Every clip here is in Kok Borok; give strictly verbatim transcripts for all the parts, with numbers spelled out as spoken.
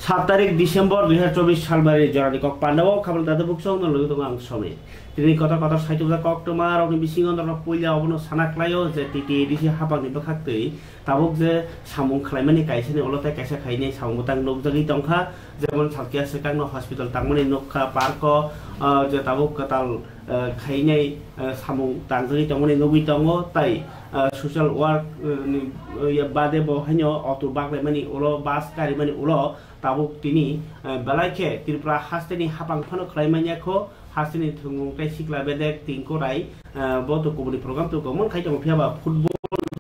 Sat tarik December dui hajar chobbish salbari jorani kok pandao khabang dada buksong no logi tongo ang Somit. Tini kotor kotor saitubda koktwma rokni bisingo norok puila obono sana khlaio je T T A D C hapangni bwkhaktwi tabuk je samung khlaimani kaisani ulo tei kaisa khainai samung bwtang nukjagwi tongkha, jemon salkhe swkangno hospital tangmani nukha parko, ah, je tabuk kwtal, ah, khainai, ah, samung tangjagwi tongmani nugwi tongo tei, ah, social work, ah, ni, ah, bade bo haino auto baklaimani ulo bus karimani ulo tabuk tini, ah, belai khe Tripura hasteni hapang phano khlai manya kho, hasteni thwngmung tei sikla bedek Tinku Rai, ah, bo to kubuni program to gomon khai tongo phiya ba football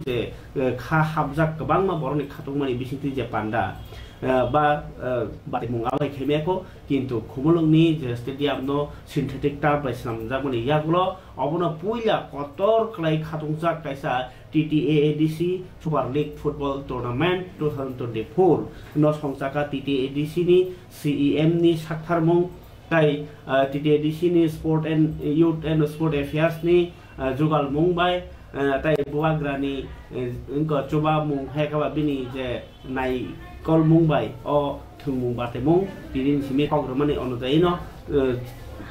je, ah, kha hapjak kwbangma borokni khatungmani bisingtwi je panda, ah, ba, ah, batimung abai khaimaya kho, kintu Khumulwngni je stadium no synthetic turf bai swnamjakmani yagulo obono puila kotor khlai khatungjak kaisa T T A A D C Super League Football Tournament two thousand twenty-four no songchaka T T A A D C ni C E M ni saktharmung tei, ah, T T A A D C ni Sport and Youth and Sport Affairs ni, ah, jugalmung bai, ah, tei bubagrani, eh, wngkha chubamung hai khe ba bini je naikolmung bai o thwngmung batemung tini simi kok rwmani onojai no, eh,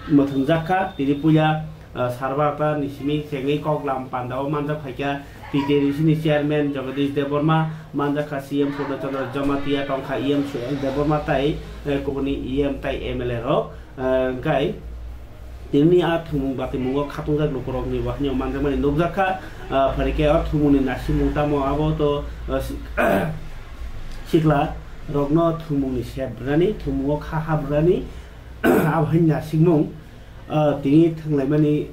mwthwngjak kha. Tini puila, eh, Sarbarata ni simi chengwi koklam pandao manjak phaikha T T A D C ni chairman Jagadish Debbarma, manjak kha C M Purna Chandra Jamatia, tongkha E M Suel Debbarma tei, eh, kubuni E M tei M L A rok. Ah, hwnkhe tini a thwngmung batimungo khatungjak lukurokni bo haino manjakmani nukjakha. Ah, phaikhe o thwngmungni nasimung tamo abo to, ah, si-, sikla rokno thwngmungni sep rwnani, thwngmungo kha hap rwnani, abo haino nasimung. Ah, tini thwnglaimani,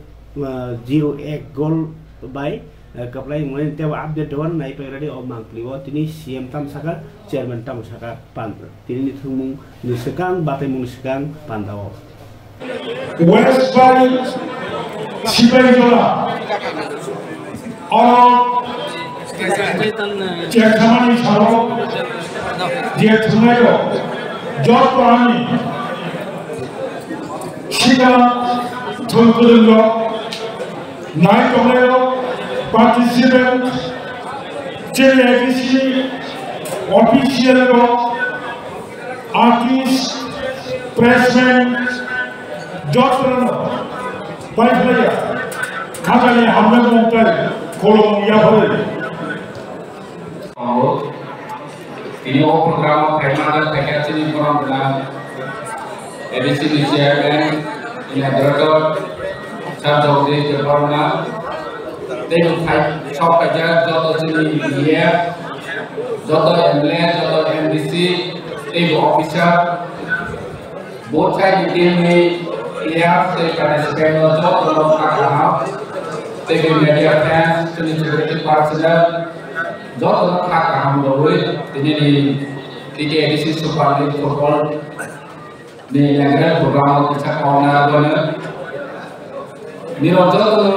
ah, zero ek goal bai, eh, kwplai wngmani tei bo update rwna nai paikradi o mangpili o tini C M tamo saka, chairman tamo saka pan, tini ni thwngmung ni swkang, bataimung ni swkang panda o. West bai Sipaijala, oro chekhamani salo je thwngnairok jotto ani sikla thwng kwrwngrok, nai tongnairok, participant, chini A D C official rok, artist, pressman, jotono bai phlaiya, khajani hamjakmung tei khulumung yaphari. Tongo. Tini o program o phaima da phaikha chini borom gwnang A D C ni chairman, inaugurator, Sir Jagdish Debbarma, tei bo phai, sok phaijak joto chini E M, joto M L A, joto M D C, tei bo officer, both side ni team ni players tei participant no joto no kha kaham, tei bo media fans, chini security personnel, joto no kha kaham rwui tini ni T T A D C Super League Football ni inaugural program o kisa kokna bono. Nirok joto no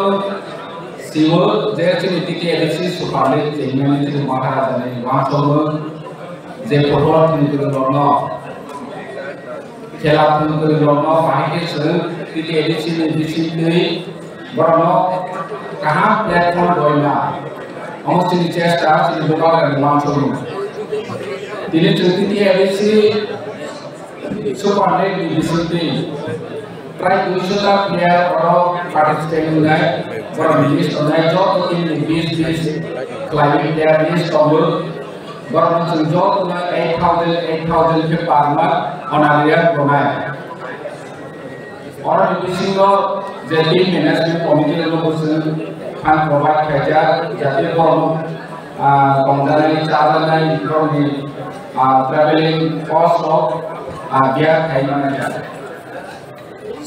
sio je chini T T A D C Super League chengmani chini Maharaja ni uansukmung je football thwngkwrwng rokno, khela thwngkwrwng rokno bahai khe chwng T T A D C ni bisingtwi borokno kaham platform roima. Omo chini chesta, chini bubagrani uansukmung. Tini chwng T T A D C Super League ni bisingtwi prai duiso ta player oro participate wngnai, borok list wngnai, joto team ni bis bis khlaiwi player list tongo. Borokno chwng jotono eight thousand, eight thousand khe per month honorarium rwnai. Oroni bisingo je team management committee rokno bo chwng fund provide khaijak, jate borokno, ah, tongjanai, chajanai, borokni, ah, traveling cost rok, ah, bear khai manai.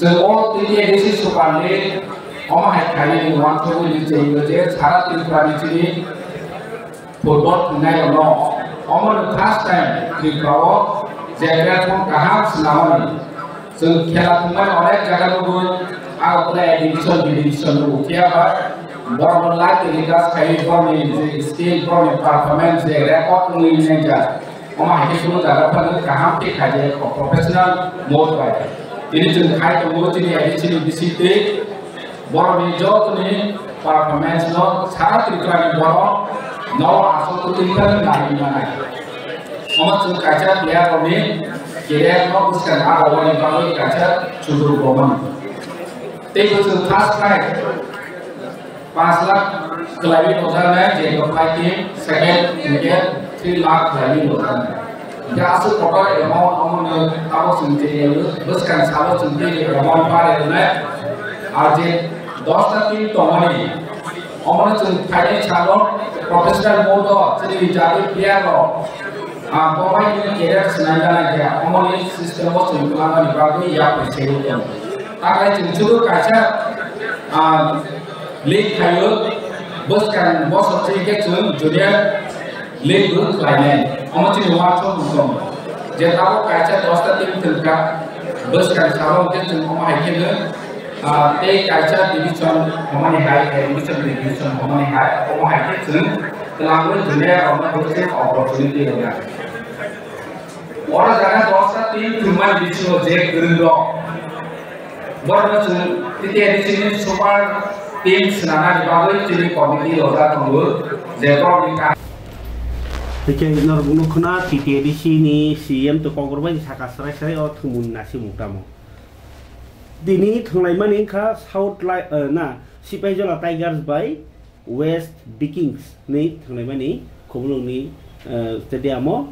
Chwng o T T A D C Super League omo hai khainani uansukgwi chengwi je sara Tripura ni chini football thwngnairokno omono first time Tripura o je platform kaham swnamani. Chwng khela thwngmani onek jaga nugwi, Agartala A division, B division nugo. Phiya ba borokno live telecast khaiwi borokni je skill, borokni performance je record wngwi nangjak. Omo hai khe kunu jaga phano kaham khe khaijak professional mode bai. Tini chwng khai tongo chini A D C ni bisingtwi. Borokni jotoni performance no sara Tripura ni borok no aswk kwtwi khe naiwi manai. Omo chwng kaisa player rokni Kerek no bwskang a rogoni bagwi kaisa chudur bomani. Tei bwswk first prize panch lakh kwlaiwi rojaknai, je kwplai team second hwnkhe three lakh kwlaiwi rojaknai. Hwnkhe aswk kotor amount omono tabok chwng twi rw, bwskang salo chwng twi rw amount barwi rwnai. Ar je dosta team tongmani, omono chwng phainai salo professional mode o chini jagwi player rok, ah, bobaini career swnai gana khe, omoni system o chwng twlangmani bagwi yapri saiwi tongo. Takai chwng chudu kaisa, ah, league khaio, bwskang bosor chini khe chwng junior league bo khlainai. Omo chini uansuk mung tongo. Je tabok kaisa dosta team thwngkha, bwskang salo hwnkhe chwng omo hai kheno, ah, tei kaisa division hwnmani hai, eh, division, division hwnmani hai, omo hai khe chwng twlangwi junior rokno bo chwng opportunity rwna. Oro jaga dosta team thwngmani bisingo je kwrwng rok, borokno chwng T T A D C ni super team swnamnani bagwi chini committee rojak tongo, je borokni ta- Hwnkhe norok nukho na T T A D C ni C M to kokrok bai saka srai srai o thwngmung nasimung tamo. Tini thwnglaimani wngkha South Li-, eh, na, Sipaijala Tigers bai West Vikings ni thwnglaimani Khumulwngni, eh, stadium o.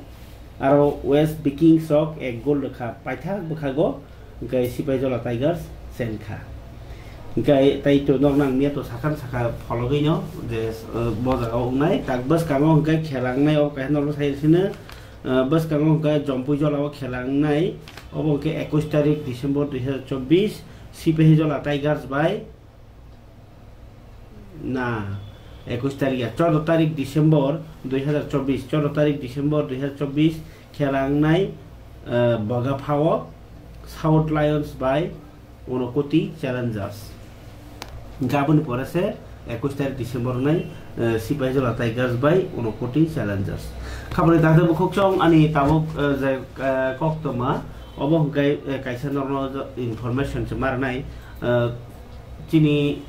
Aro West Vikings rok ek goal rwkha paithak bwkhago, hwnkhe Sipaijala Tigers chenkha. Hwnkhe tei to nok nang miya to sakhan sakha phologwino je, eh, bo jaga o wngnai, tak bwskango hwnkhe khela wngnai, o kaisa norok sai sino. Ah, bwskango hwnkhe Jompuijala o khela wngnai, obo hwnkhe ekush tarik December dui hazar chobbish, Sipahijola Tigers bai na ekush tarik ya, chordo tarik December dui hazar chobbish, chordo tarik December dui hazar chobbish khela wngnai, ah, Bogapha o South Lions bai Unakoti Challengers. Hingke aboni pore se ekush tarik December wngnai, eh, Sipahijola Tigers bai Unakoti Challengers. Khaboni takhde bukhuk chong ani tabuk, eh, je, eh, koktwma, obo hwnkhe, eh, kaisa norokno information se ma rwnai, eh, chini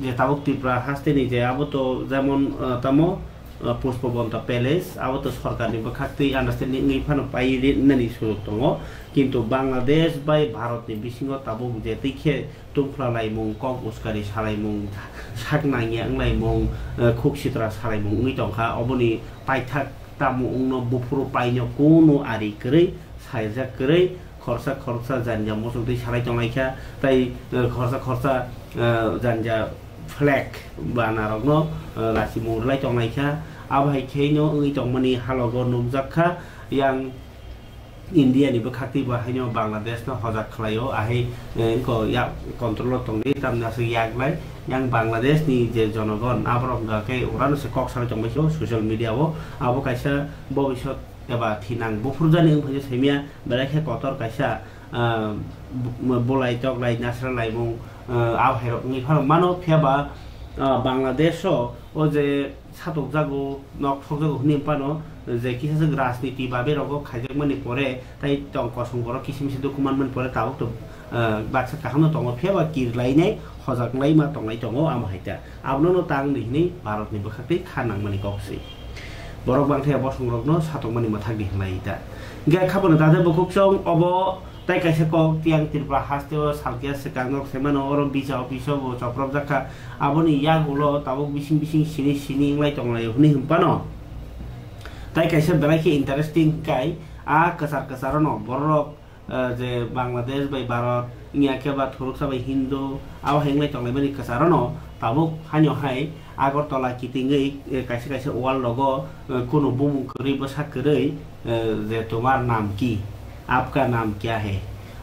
je tabuk Tripura hasteni je abo to jemon, eh, tamo, uh, Pushpabanta Palace, abo to sorkarni bwkhaktwi understanding wngwi phano paiwi rinani sujuk tongo, kintu Bangladesh bai Bharatni bisingo tabuk je twi khe tungphla laimung, kok uskari salaimung, sak nangya wnglaimung, uh, khuk sitra salaimung wngwi tongkha, oboni paithak tamo wngno buphuru paino kunu ari kwrwi, saijak kwrwi, khorsa khorsa janja muchungtwi salai tonglaikha, tei, uh, khorsa khorsa, uh, janja flag banarokno, uh, lachimung rwlai tonglaikha. Abo hai khe no wngwi tongmani halogo nukjakha, yang India ni bwkhaktwi bo haino Bangladesh no hojak khlaio, ahai, eh, wngkha yak control o tongdi, tamni aswk yak lai, yang Bangladesh ni je jonogon aborok hwnkha khe orano se kok salai tongbaikha social media o, abo kaisa bobisot eba thinang buphurjani wngphaino saimya, belai khe kotor kaisa, ah, bu-, bulai toklai nasra laimung, ah, abo hai rok wngwi phano mano, phiya ba, ah, Bangladesh o o je satokjago, nok sokjago hwnwi phano je kisa swk rajniti babe rogo khaijakmani pore tai tong kosong borok kisim se dukhu manmani pore tabuk to, ah, baksa kaham no tongo, phiya ba kirlainai hojak laima tonglai tongo amo hai ta. Abono no tang di hwnwi Bharatni bwkhaktwi kha nangmani kok se. Borok bangkhe bosongrokno satokmani mwthak di hwnlai ta. Hingkhe khaboni tade bukhuk chong obo tai kaisa kok tiyang Tripura hasteo salkya swkang nok se mano oro visa office o bo chopropjak kha. Aboni yagulo tabuk bising bising sini sini wnglai tonglaio hwnwi hwnphano. Tai kaisa belai khe interesting kai a kwchar kwchar no borok eh, je Bangladesh bai Bharat, wngya khe ba Thuruksa bai Hindu, abo hai wngwi tonglaimani kwcharo no tabuk haino hai Agartala kitingwi, eh, kaisa kaisa wall rogo, eh, kunu bumung kwrwi bwsa kwrwi, eh, je "Tumar naam ki? Aapka naam kya hai?"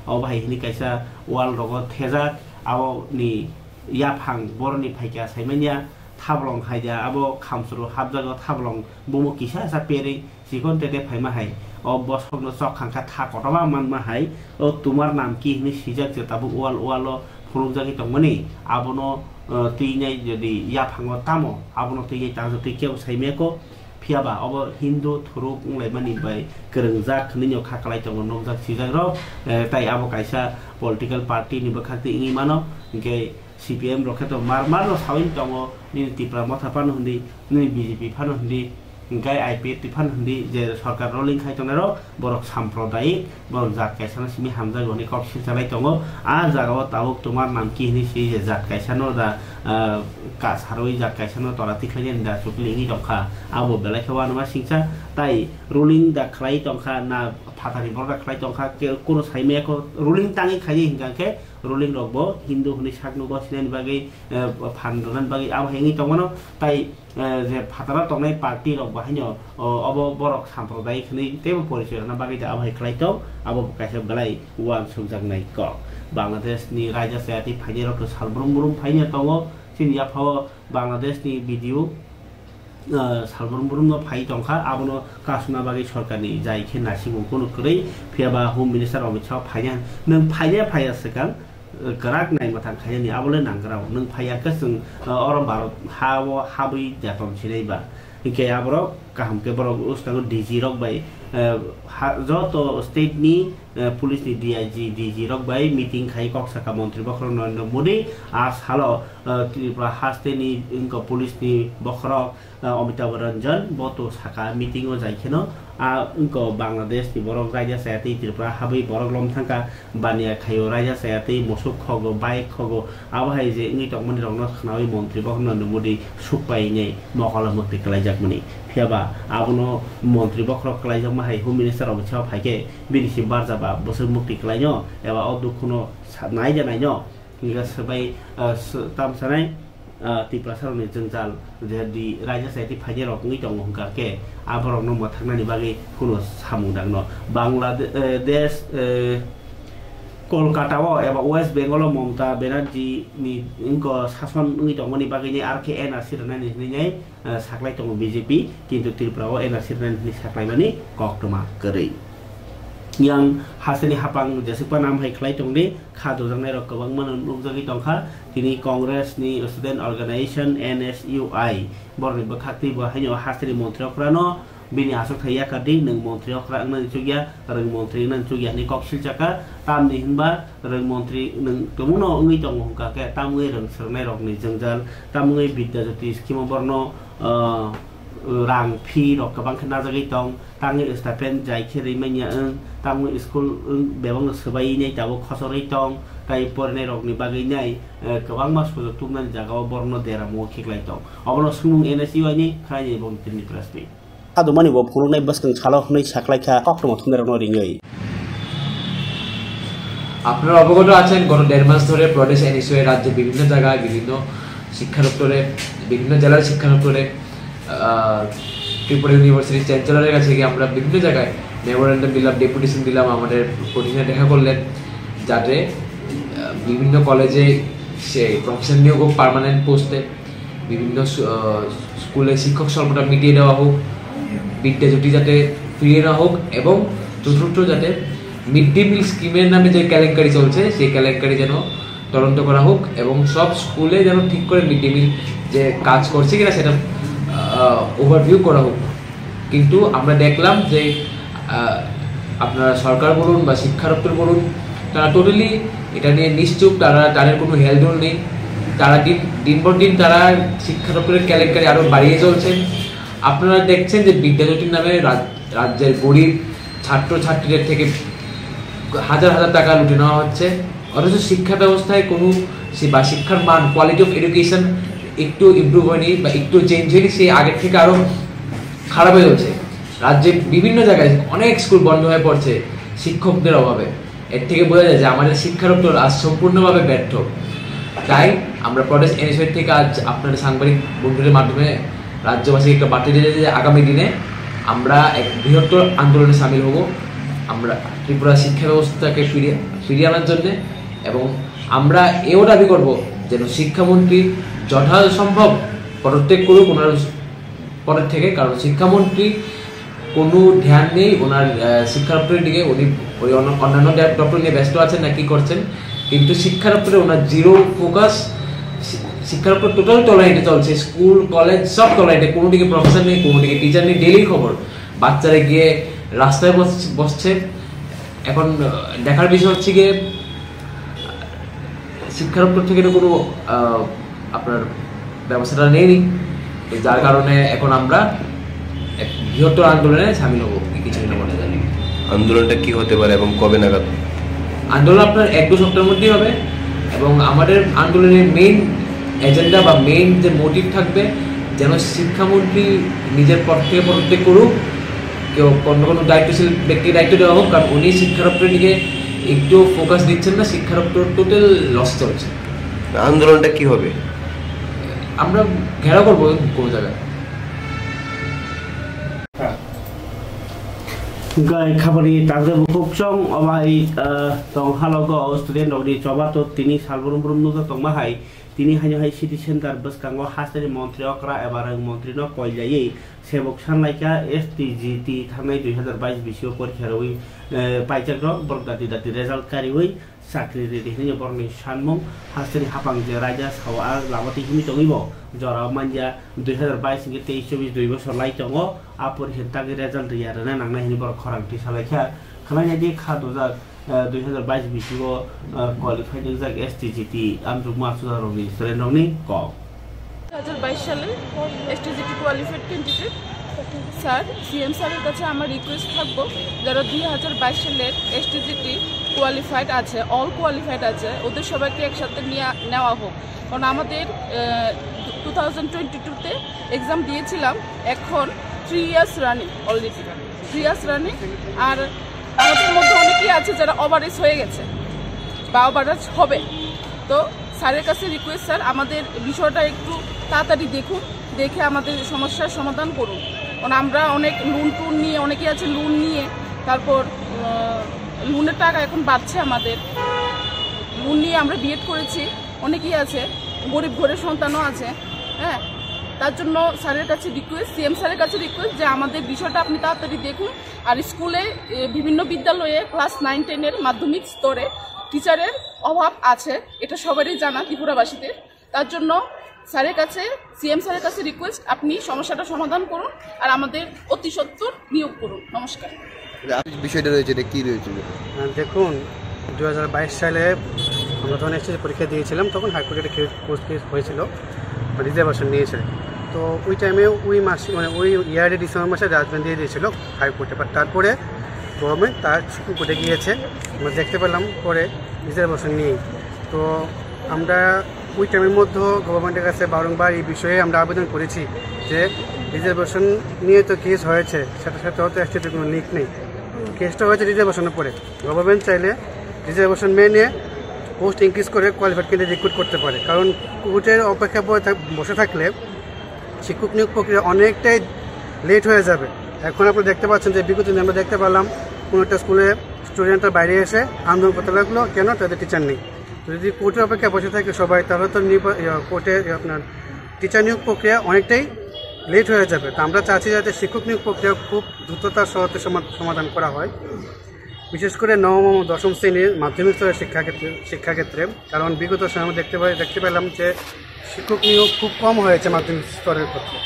Abo hai hwnwi kaisa wall rogo thejak, aboni yaphang boroni phaikya saimanya thablong haida abo khamsuru hapjago thablong bumo kisa sa perwi chikon tete phaima hai, o bosongno chok khangkha tha kotorma manma hai, o "Tumar naam ki?" hwnwi swijak je tabuk wall wall o phunukjagwi tongmani, abono, eh, twinai jodi yaphango tamo, abono twinai tangjak twi kebo saimaya kho, phiya ba obo Hindu thuruk wnglaimani bai kwrwngjak hwnwi no kha kwlai tongo nukjak swijak rok, eh, tai abo kaisa political party ni bwkhak twi wngwi mano, hinkhe C P M rok khe to mar mar no sawi tongo, nini Tipra Motha phano hindi, nini B J P phano hindi, Hingke I P F T phan hindi je sorkar ruling khai tongnai rok, borok samprodayik, borok jat kaisa no simi hamjak hwnwi kok silchalai tongo. A jaga o tabuk Tomar Namki hwnwi si je jat kaisa no da, ah, ka sarwi jat kaisa no tora tikhlai da chukli wngwi tongkha. Abo belai khe uanama singcha tai ruling da khlai tongkha na phatani borok da khlai tongkha, ke kunu sai maya kho ruling tangwi khaidi hingka khe ruling rok bo Hindu hwnwi sak nugo sinani bagwi, eh, phan rwnani bagwi abo hai wngwi tongmano tai eh, je phataro tongnai party rok bo haino, o, obo borok samprodayik hwnwi teibo porichoi rwna bagwi da abo hai khlai tong, abo bo kaisa belai uansukjaknai kok. Bangladesh ni raida chaya tei phainai rok to sal brum brum phaina tongo, chini yaphao Bangladesh ni B D O, eh, sal brum brum no phai tongkha, abono kasuna bagwi sorkar ni jai khe naisingmung kunu kwrwi, phiya ba Home Minister Amit Shah phaina, nwng phaina phaiya swkang, kwrak nai mwthang khainani abo le nangkra o. Nwng phai ya khe chwng, uh, oro Bharat ha o habwi jatom sinai ba. Hinkhe aborok kaham khe borok uskango D G rok bai, uh, ha, joto state ni, uh, police ni D I G, D G rok bai meeting khai kok saka montri bokhorok Narendra Modi a salo, uh, Tripura haste ni wngkha police ni bokhorok, ah, Amitabh Ranjan bo to saka meeting o jai kheno, ah, wngkha Bangladesh ni borok raida chaya tei Tripura habwi borok lom thangkha, baniya khaio raida chaya tei musuk khogo, bike khogo, abo hai je wngwi tongmani rokno khnaui montri bo Narendra Modi sukpai wngnai mokolo mwktwi kwlaijakmani. Phiya ba abono montri bokhorok kwlaijakma hai Home Minister Amit Shah phaikhe bini si barjaba bwswk mwktwi kwlaino eba o dukhuno sa-, naida naino hingkhe swbai, ah, sw-, tam sanai, ah, Tiprasa rokni jwngjal je di raida chaya tei phainai rok wngwi tongo hwnkha khe aborokno mwthaknani bagwi phano samung dangno. Bangladesh, eh, desh, eh, Kolkata o eba West Bengal o Mamata Banerjee ni wngkha sason wngwi tongmani bagwi R K N R C rwnani hwnwi nai, eh, saklai tongo B J P, kintu Tripura o N R C rwnani hwnwi saklaimani koktwma kwrwi. Yang hasteni hapang jeswkpa nam hai khlai tongdi, kha dojaknai rok kwbangma no nukjagwi tongkha. Tini Congress ni Student Organization, N S U I, borokni bwkhak twi bo haino hasteni montri okra no bini aswk thai yakar di, nwng montri okra wngnani chukya, rwng montri wngnani chukya hwnwi kok silchakha. Tamni hinba rwng montri nwng tongmano wngwi tongo hwnkha khe, tamwi rwng swrwngnai rokni jwngjal, tamwi Bidya Jyoti scheme o borokno, ah, rang fee rok kwbang khe najagwi tong, tangwi stipend jai khe rwi manya wng, tangwi school wng bebakno swbaiwi nai tabuk khochorwi tong, tai porinai rokni bagwi nai, eh, kwbangma sujok tubunani jaga o borokno deramungo khiklai tong. Obono swngmung N S U I ni khlainai bo Tripura state. Hadumani bo phunuknai bwskang salo hwnwi saklaikha koktwma thumnairokno ringwi. আপনারা অবগত আছেন, গত দেড় মাস ধরে প্রদেশ এনএসইউ এর রাজ্যের বিভিন্ন জায়গায়, বিভিন্ন শিক্ষা দপ্তরে, বিভিন্ন জেলার শিক্ষা দপ্তরে, আহ, ত্রিপুরা ইউনিভার্সিটি চ্যান্সেলরের কাছে গিয়ে আমরা বিভিন্ন জায়গায় মেমোরেন্ডাম দিলাম, ডেপুটেশন দিলাম, আমাদের প্রতিনিধিরা দেখা করলেন, যাতে, আহ, বিভিন্ন কলেজে সে প্রফেসর নিয়োগ হোক, পার্মানেন্ট পোস্টে, বিভিন্ন স্কু-, আহ, স্কুলে শিক্ষক স্বল্পতা মিটিয়ে দেওয়া হোক, বিদ্যাজ্যোতি যাতে ফিরিয়ে আনা হোক এবং চতুর্থ যাতে মিড ডে মিল স্কিমের নামে যে কেলেঙ্কারি চলছে, সেই কেলেঙ্কারি যেন তদন্ত করা হোক এবং সব স্কুলে যেন ঠিক করে মিড ডে মিল যে কাজ করছে কিনা সেটা, আহ, ওভারভিউ করা হোক। কিন্তু আমরা দেখলাম যে, আহ, আপনারা সরকার বলুন বা শিক্ষা দপ্তর বলুন, তারা টোটালি এটা নিয়ে নিশ্চুপ, তারা, তাদের কোনো হেলদোল নেই। তারা দিন, দিন পর দিন তারা শিক্ষা দপ্তরের কেলেঙ্কারি আরও বাড়িয়ে চলছেন। আপনারা দেখছেন যে বিদ্যাজ্যোতির নামে রাজ-, রাজ্যের গরিব ছাত্রছাত্রীদের থেকে হাজার হাজার টাকা লুটে নেওয়া হচ্ছে, অথচ শিক্ষা ব্যবস্থায় কোনো সে-, বা শিক্ষার মান, কোয়ালিটি অফ এডুকেশন একটু ইমপ্রুভ হয়নি বা একটু চেঞ্জ হয়নি, সেই আগের থেকে আরও খারাপ হয়ে চলছে। রাজ্যে বিভিন্ন জায়গায় অনেক স্কুল বন্ধ হয়ে পড়ছে শিক্ষকদের অভাবে। এর থেকে বোঝা যায় যে আমাদের শিক্ষা দপ্তর আজ সম্পূর্ণভাবে ব্যর্থ। তাই আমরা প্রদেশ এনএসইউ থেকে আজ আপনাদের সাংবাদিক বন্ধুদের মাধ্যমে রাজ্যবাসীকে একটা বার্তা দিতে চাই যে আগামী দিনে আমরা এক বৃহত্তর আন্দোলনে সামিল হব। আমরা ত্রিপুরা শিক্ষা ব্যবস্থাকে ফিরিয়ে, ফিরিয়ে আনার জন্যে, এবং আমরা এও দাবি করব যেন শিক্ষামন্ত্রী যথাসম্ভব পদত্যাগ করুক ওনার পদের থেকে, কারণ শিক্ষামন্ত্রী কোনো ধ্যান নেই ওনার, আহ, শিক্ষা দপ্তরের দিকে। উনি ওই অন্য-, অন্যান্য দে-, দপ্তর নিয়ে ব্যস্ত আছেন না কি করছেন, কিন্তু শিক্ষা দপ্তরে ওনার জিরো ফোকাস। শি-, শিক্ষা দপ্তর টোটাল তলানিতে চলছে, স্কুল, কলেজ সব তলানিতে, কোনো দিকে প্রফেসর নেই, কোনো দিকে টিচার নেই। ডেইলি খবর, বাচ্চারা গিয়ে রাস্তায় বস-, বসছে। এখন, আহ, দেখার বিষয় হচ্ছে গিয়ে শিক্ষা দপ্তর থেকে তো কোনো, আহ, আপনার ব্যবস্থাটা নেয়নি, তো যার কারণে এখন আমরা বৃহত্তর আন্দোলনে সামিল হব, এই কিছু দিনের মধ্যে। আন্দোলনটা কি হতে পারে এবং কবে নাগাদ? আন্দোলন আপনার এক দু সপ্তাহের মধ্যেই হবে এবং আমাদের আন্দোলনের মেইন এজেন্ডা বা মেইন যে মোটিভ থাকবে, যেন শিক্ষামন্ত্রী নিজের পদ থেকে পদত্যাগ করুক, কেউ অন্য কোনো দায়িত্বশীল ব্যক্তিকে দায়িত্ব দেওয়া হোক, কারণ উনি শিক্ষা দপ্তরের দিকে একটু ফোকাস দিচ্ছেন না, শিক্ষা দপ্তর টোটাল লস চলছে। আন্দোলনটা কি হবে? আমরা ঘেরাও করবো কোনো জায়গায়। Gai khabari tangde bukhuk chong obai, eh, tong halogo student rokni choba to tini salbrum brum nujak tongma hai, tini haino hai city center bwskango hasteni montri okra eba rang montri no koilaywi sebok sanlaikha S T G T thangnai dui hazar bais bisio porikha rwi, eh, paijak rok borok dati dati result kariwi chakri ridi hinwi borokni sanmung, hasteni hapang je raida sao a lama twi himwi tongwi bo jorao manya dui hazar bais hingke teis chobis dui bosor lai tongo, a porikha tagwi result ya rwna nangnai hinwi borok khorang twi salaikha. Khwlainai di kha dojak, eh, dui hazar bais bisingo, eh, qualified wngjak S T G T amchukma achukjak rokni student rokni kok. দু হাজার বাইশ সালের STGT qualified candidate sir, CM স্যারের কাছে আমার রিকোয়েস্ট থাকবো, যারা দুই হাজার বাইশ সালের এসটিজিটি কোয়ালিফাইড আছে, অল কোয়ালিফাইড আছে, ওদের সবাইকে একসাথে নিয়ে নেওয়া হোক। কারণ আমাদের টু থাউজেন্ড টোয়েন্টি টুতে এক্সাম দিয়েছিলাম, এখন three years running, already three years running. আর আমাদের মধ্যে অনেকেই আছে যারা ওভারএজ হয়ে গেছে বা ওভারএজ হবে। তো স্যারের কাছে রিকোয়েস্ট স্যার, আমাদের বিষয়টা একটু তাড়াতাড়ি দেখুন, দেখে আমাদের সমস্যার সমাধান করুন। কারণ আমরা অনেক লোন টোন নিয়ে, অনেকেই আছে লোন নিয়ে, তারপর লোনের টাকা এখন বাড়ছে আমাদের, লোন নিয়ে আমরা বিএড করেছি, অনেকেই আছে, গরিব ঘরের সন্তানও আছে। হ্যাঁ, তার জন্য স্যারের কাছে রিকোয়েস্ট, সিএম স্যারের কাছে রিকোয়েস্ট যে আমাদের বিষয়টা আপনি তাড়াতাড়ি দেখুন। আর স্কুলে, এ, বিভিন্ন বিদ্যালয়ে ক্লাস নাইন টেনের মাধ্যমিক স্তরে টিচারের অভাব আছে, এটা সবারই জানা ত্রিপুরাবাসীদের। তার জন্য স্যারের কাছে, সিএম স্যারের কাছে রিকোয়েস্ট, আপনি সমস্যাটা সমাধান করুন আর আমাদের অতি সত্বর নিয়োগ করুন। নমস্কার। বিষয়টা রয়েছে, এটা কি রয়েছে? আহ, দেখুন, দু হাজার বাইশ সালে আমরা যখন এসএসসি পরীক্ষা দিয়েছিলাম, তখন হাইকোর্টে একটা কেস, কোর্ট কেস হয়েছিল, রিজার্ভেশন নিয়েছে। তো ওই টাইমে ওই মাসে, মানে, ওই ইয়ারে ডিসেম্বর মাসে জাজমেন্ট দিয়ে দিয়েছিল হাইকোর্টে। বাট তারপরে গভর্নমেন্ট তার সুপ্রিম কোর্টে গিয়েছে, আমরা দেখতে পেলাম পরে রিজার্ভেশন নিয়ে। তো আমরা ওই টাইমের মধ্যে গভর্নমেন্টের কাছে বারংবার এই বিষয়ে আমরা আবেদন করেছি যে রিজার্ভেশন নিয়ে তো কেস হয়েছে, সেটার সাথে হয়তো এসটিজিটির কোনো লিঙ্ক নেই। কেসটা হয়েছে রিজার্ভেশনের পরে। গভর্নমেন্ট চাইলে রিজার্ভেশন মেনে পোস্ট ইনক্রিজ করে কোয়ালিফাইড ক্যান্ডিডেট রিক্রুট করতে পারে, কারণ কোর্টের অপেক্ষা বয়ে থাক-, বসে থাকলে শিক্ষক নিয়োগ প্রক্রিয়া অনেকটাই লেট হয়ে যাবে। এখন আপনারা দেখতে পাচ্ছেন যে বিগত দিনে আমরা দেখতে পারলাম কোনো একটা স্কুলে স্টুডেন্টরা বাইরে এসে আন্দোলন করতে লাগলো, কেন? তাদের টিচার নেই। তো যদি কোর্টের অপেক্ষা বসে থাকে সবাই, তাহলে তো নির্বা-, ইয়া, কোর্টে, ইয়া, আপনার টিচার নিয়োগ প্রক্রিয়া অনেকটাই লেট হয়ে যাবে। তো আমরা চাচ্ছি যাতে শিক্ষক নিয়োগ প্রক্রিয়া খুব দ্রুততার সাথে সমা-, সমাধান করা হয়। বিশেষ করে নবম ও দশম শ্রেণীর মাধ্যমিক স্তরের শিক্ষাক্ষেত্রে, শিক্ষাক্ষেত্রে, কারণ বিগত সময় আমরা দেখতে পাই, দেখতে পেলাম যে শিক্ষক নিয়োগ খুব কম হয়েছে মাধ্যমিক স্তরের ক্ষেত্রে।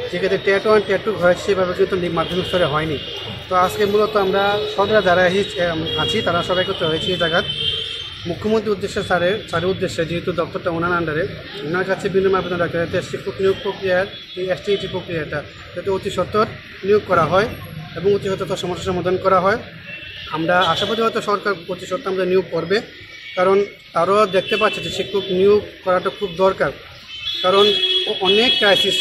সেক্ষেত্রে টেট ওয়ান, টেট টু হয়েছে, সেভাবে কিন্তু নি-, মাধ্যমিক স্তরে হয়নি। তো আজকে মূলত আমরা সদরা যারা এসে, এম, আছি, তারা সবাই একত্র হয়েছি এই জায়গায়। মুখ্যমন্ত্রীর উদ্দেশ্যে, স্যারের, স্যারের উদ্দেশ্যে, যেহেতু দপ্তরটা ওনার আন্ডারে, ওনার কাছে বিনম্র আবেদন রাখতে চাই যে শিক্ষক নিয়োগ প্রক্রিয়ার এই এসটিইটি প্রক্রিয়াটা যাতে অতি সত্বর নিয়োগ করা হয় এবং অতি সত্বর তার সমস্যা সমাধান করা হয়। আমরা আশাবাদী হয়তো সরকার অতি সত্বর আমাদের নিয়োগ করবে, কারণ তারাও দেখতে পাচ্ছে যে শিক্ষক নিয়োগ করাটা খুব দরকার, কারণ অ-, অনেক ক্রাইসিস।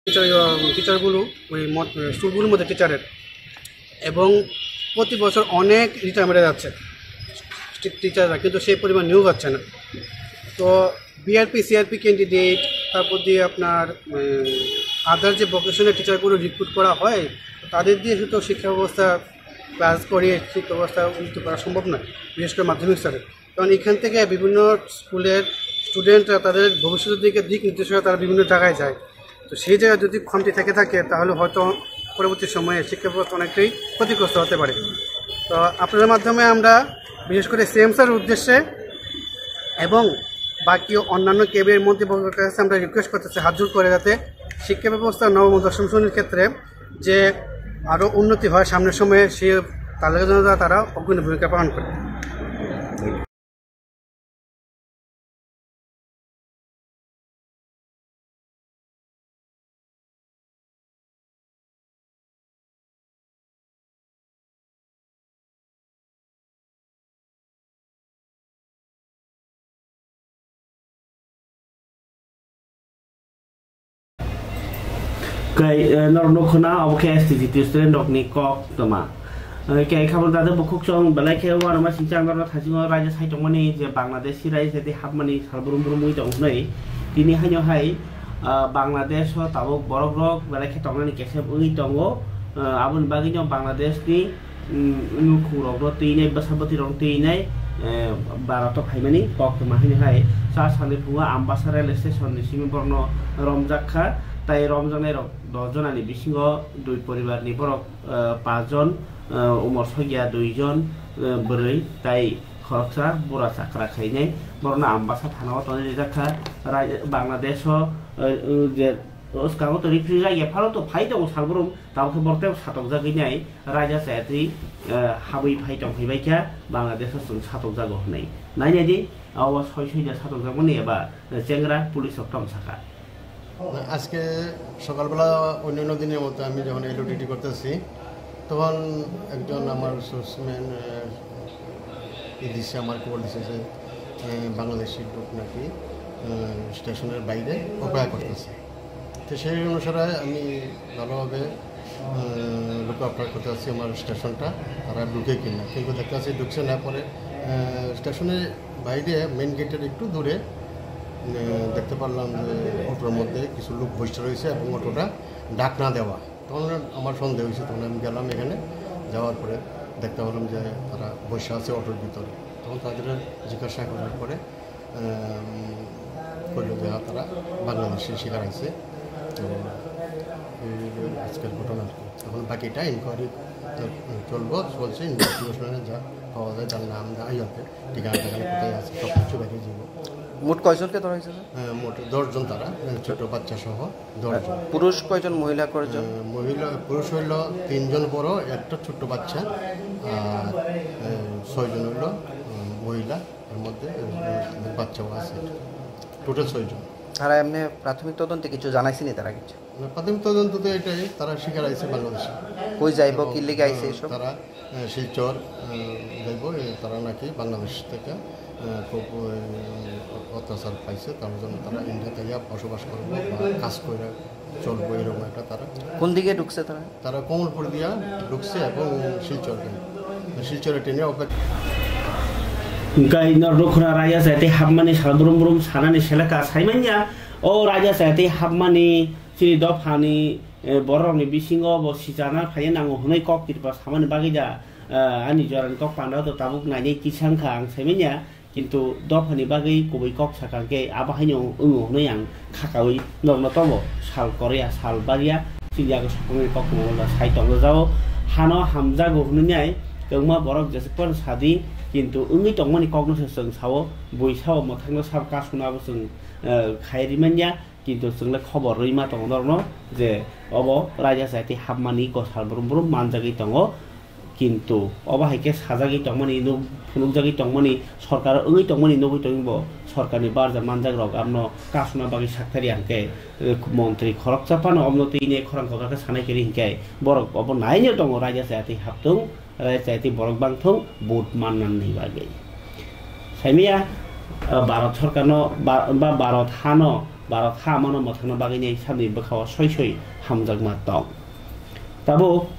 টিচার, টিচারগুলো ওই মত-, স্কুলগুলোর মধ্যে টিচারের, এবং প্রতি বছর অনেক রিটায়ারমেন্টে যাচ্ছে টি-, টিচাররা, কিন্তু সেই পরিমাণ নিয়োগ হচ্ছে না। তো বিআরপি, সিআরপি ক্যান্ডিডেট, তারপর দিয়ে আপনার, উম, আদার যে ভোকেশনাল টিচারগুলো রিক্রুট করা হয়, তাদের দিয়ে শুধু শিক্ষা ব্যবস্থা ক্লাস করিয়ে শিক্ষা ব্যবস্থা উন্নত করা সম্ভব নয়, বিশেষ করে মাধ্যমিক স্তরে। কারণ এখান থেকে বিভিন্ন স্কুলের স্টুডেন্টরা তাদের ভবিষ্যতের দিকে দিক নির্দেশনা তারা বিভিন্ন জায়গায় যায়। তো সেই জায়গায় যদি কমতি থেকে থাকে, তাহলে হয়তো পরবর্তী সময়ে শিক্ষা ব্যবস্থা অনেকটাই ক্ষতিগ্রস্ত হতে পারে। তো আপনাদের মাধ্যমে আমরা বিশেষ করে সিএম স্যারের উদ্দেশ্যে এবং বাকি অন্যান্য ক্যাবিনেট মন্ত্রীবর্গের কাছে আমরা রিকোয়েস্ট করতেছি হাত জোড় করে, যাতে শিক্ষা ব্যবস্থা নবম ও দশম শ্রেণীর ক্ষেত্রে যে আরও উন্নতি হয় সামনের সময়ে, সে তার জন্য তারা অগ্রণী ভূমিকা পালন করে। Kai, eh, norok nukho na, obo khe S T G student rokni kok toma. Eh, kai khamar dade bukhuk chong belai khe uanama singcha ang norok thasingo raida sai tongmani je Bangladeshi raida sai hapmani sal brum brum wi tong hwnwi. Tini haino hai, ah, Bangladesh o tabuk borok rok belai khe tongnani kesep wi tongo. Ah, aboni bagwi no Bangladesh ni mm, nukhung rokno twinai, bwsa bwtwi rokno twinai, eh, Bharat o phaimani kok tongma hwnwi hai. Sa salni phungo Ambasa rail station ni simi borokno romjak kha, tai romjaknai rok dos jona ni bisingo dui poribar ni borok, eh, paanch jon, eh, umor sokya dui jon, eh, bwrwi tai khoroksa bura chakra khainai. Borokno Ambasa thana o tonwi rijak kha, rai-, Bangladesh o, eh, je swkango to refugee yak ya phano to phai tongo sal brum, tabuk khe borok tei satokjagwi nai. Raida chayatwi, eh, habwi phai tong phai bai kha, Bangladesh o chwng satokjago hwnwi. Nai nai di, abo soi soi da satokjakmani eba, eh, chengra police rok tong sakha. আজকে সকালবেলা অন্যান্য দিনের মতো আমি যখন LO duty করতেছি, তখন একজন আমার সোর্সম্যান, আহ, ই দিছে, আমার খবর দিছে যে, আহ, বাংলাদেশি লোক নাকি, আহ, স্টেশনের বাইরে অপেক্ষা করতেছে। তো সেই অনুসারে আমি ভালোভাবে, আহ, লুক আফটার করতে আসছি আমার স্টেশনটা, তারা ঢুকে কিনা, কিন্তু দেখতে পাচ্ছি ঢুকছে না। পরে, আহ, স্টেশনের বাইরে মেইন গেটের একটু দূরে, আহ, দেখতে পারলাম যে অটোর মধ্যে কিছু লোক বসে রয়েছে এবং অটোটা ঢাকনা দেওয়া। তখন আমার সন্দেহ হয়েছে, তখন আমি গেলাম এখানে, যাওয়ার পরে দেখতে পেলাম যে তারা বসে আছে অটোর ভিতরে। তখন তাদের জিজ্ঞাসা করার পরে আম, কইলো যে, "হ্যাঁ, তারা বাংলাদেশি শিকার আইছে।" তো এই হলো আজকের ঘটনা আর কি। এখন বাকিটা ইনকোয়ারি চলবো, চলছে, ইনভেস্টিগেশনে যা পাওয়া যায়, তার নাম, যা ইয়ে হবে, ঠিকানা, ঠিকানা কোথায় আছে, সব কিছু বেরিয়ে যাবো। মোট কয়জনকে ধরা হয়েছে, স্যার? হ্যাঁ, মোট দশ জন তারা, আহ, ছোট বাচ্চা সহ দশ জন। পুরুষ কয়জন, মহিলা কয়জন? আহ, মহিলা, পুরুষ হইলো তিনজন বড়, একটা ছোট্ট বাচ্চা, আর, আহ, ছয়জন হইলো, উম, মহিলা। এর মধ্যে, উম, বাচ্চাও আছে। টোটাল ছয় জন। তারা এমনি প্রাথমিক তদন্তে কিছু জানাইছেনি তারা কিছু? না, প্রাথমিক তদন্ত তো এটাই, তারা শিকার আইছে বাংলাদেশে। কই যাইবো, এবং, কি লিগে আইছে আহ, এসব? তারা, আহ, শিলচর, আহ, যাইবো, এ, তারা নাকি বাংলাদেশ থেকে, আহ, খুব, আহ, অত্যাচার পাইছে, তার জন্য তারা ইন্ডিয়াতে আইয়া বসবাস করবো বা কাজ করে চলবো, এরকম একটা তারা। কোন দিকে ঢুকছে তারা? তারা কমলপুর দিয়া ঢুকছে এবং শিলচর, শিলচরে ট্রেনে অপেক্ষা। Hingkai norok nukhuna raida chayatwi hapmani sal brum brum sanani seleka saimanya. O raida chayatwi hapmani chini dophani, eh, borokni bisingo bo sichana phaiya nango hwnwi kok tirpa samani bagwi da, eh, ani jorani kok panda to tabuk nainai kisa wngkha ang saimanya. Kintu dophani bagwi kubui kok sakha khe abo haino wngo hwnwi ang khakaui norokno tobo sal korya sal barya chini yago sokmani kok tongmani sai tongjao. Hano hamjago hwnwi nai kwbangma borok jesuk phano sadi, kintu wngwi tongmani kokno se chwng sao, bui sao, mwthangno sao, kasuna abo chwng, eh, khai rimanya. Kintu chwng le khobor rwima tongo norokno je obo raida chayatwi hapmani kok sal brum brum manjagwi tongo. Kintu obo hai khe sajagwi tongmani, nuk phunukjagwi tongmani, sorkar wngwi tongmani nugwi tongwi bo sorkarni barja manjak rok abono kasuna bagwi sakthari hwnkhe, eh, montri khoroksa phano omono twi ne khorang kotor khe sanai kwrwi hwnkhe borok obo naino tongo raida chayatwi haptung, raida chayatwi borok bangthung vote mannani bagwi. Saimaya, ah, Bharat sorkarno ba, ba Bharat hano, Bharat ha mano mwthangna bagwi ni samni bwkhao soi soi hamjakma tong. Tabuk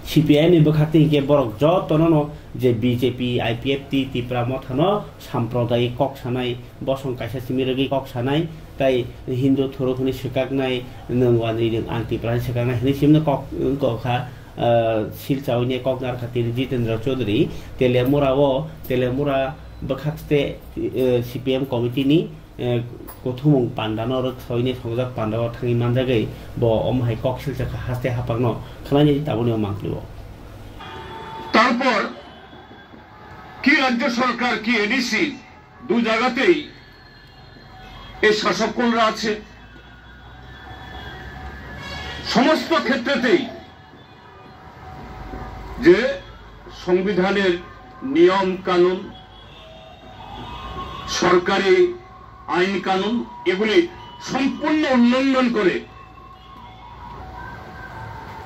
C P I M ni bwkhak twi hinkhe borok jotono no je B J P, I P F T, Tipra Motha no samprodayik kok sanai, bosong kaisa simi rwgwi kok sanai, tai Hindu thuruk hwnwi swkaknai, nwng wanwi nwng ang Tipra hwnwi swkaknai hwnwi simi no kok wng kha. Ah, Silchar ni kok narwkha tini Jitendra Chaudhary, Teliamura o, Teliamura bwkhak state, eh, C P M committee ni, eh, kuthumung panda no rwksaui ni songjak panda o thangwi manjagwi bo omo hai kok silsa kha haste haphang no khwlainai tabukni o mangpili o. তারপর কি রাজ্য সরকার, কি এডিসি, দু জায়গাতেই এই শাসককুলরা আছে। সমস্ত ক্ষেত্রেতেই যে সংবিধানের নিয়ম কানুন, সরকারি আইন কানুন, এগুলি সম্পূর্ণ উল্লঙ্ঘন করে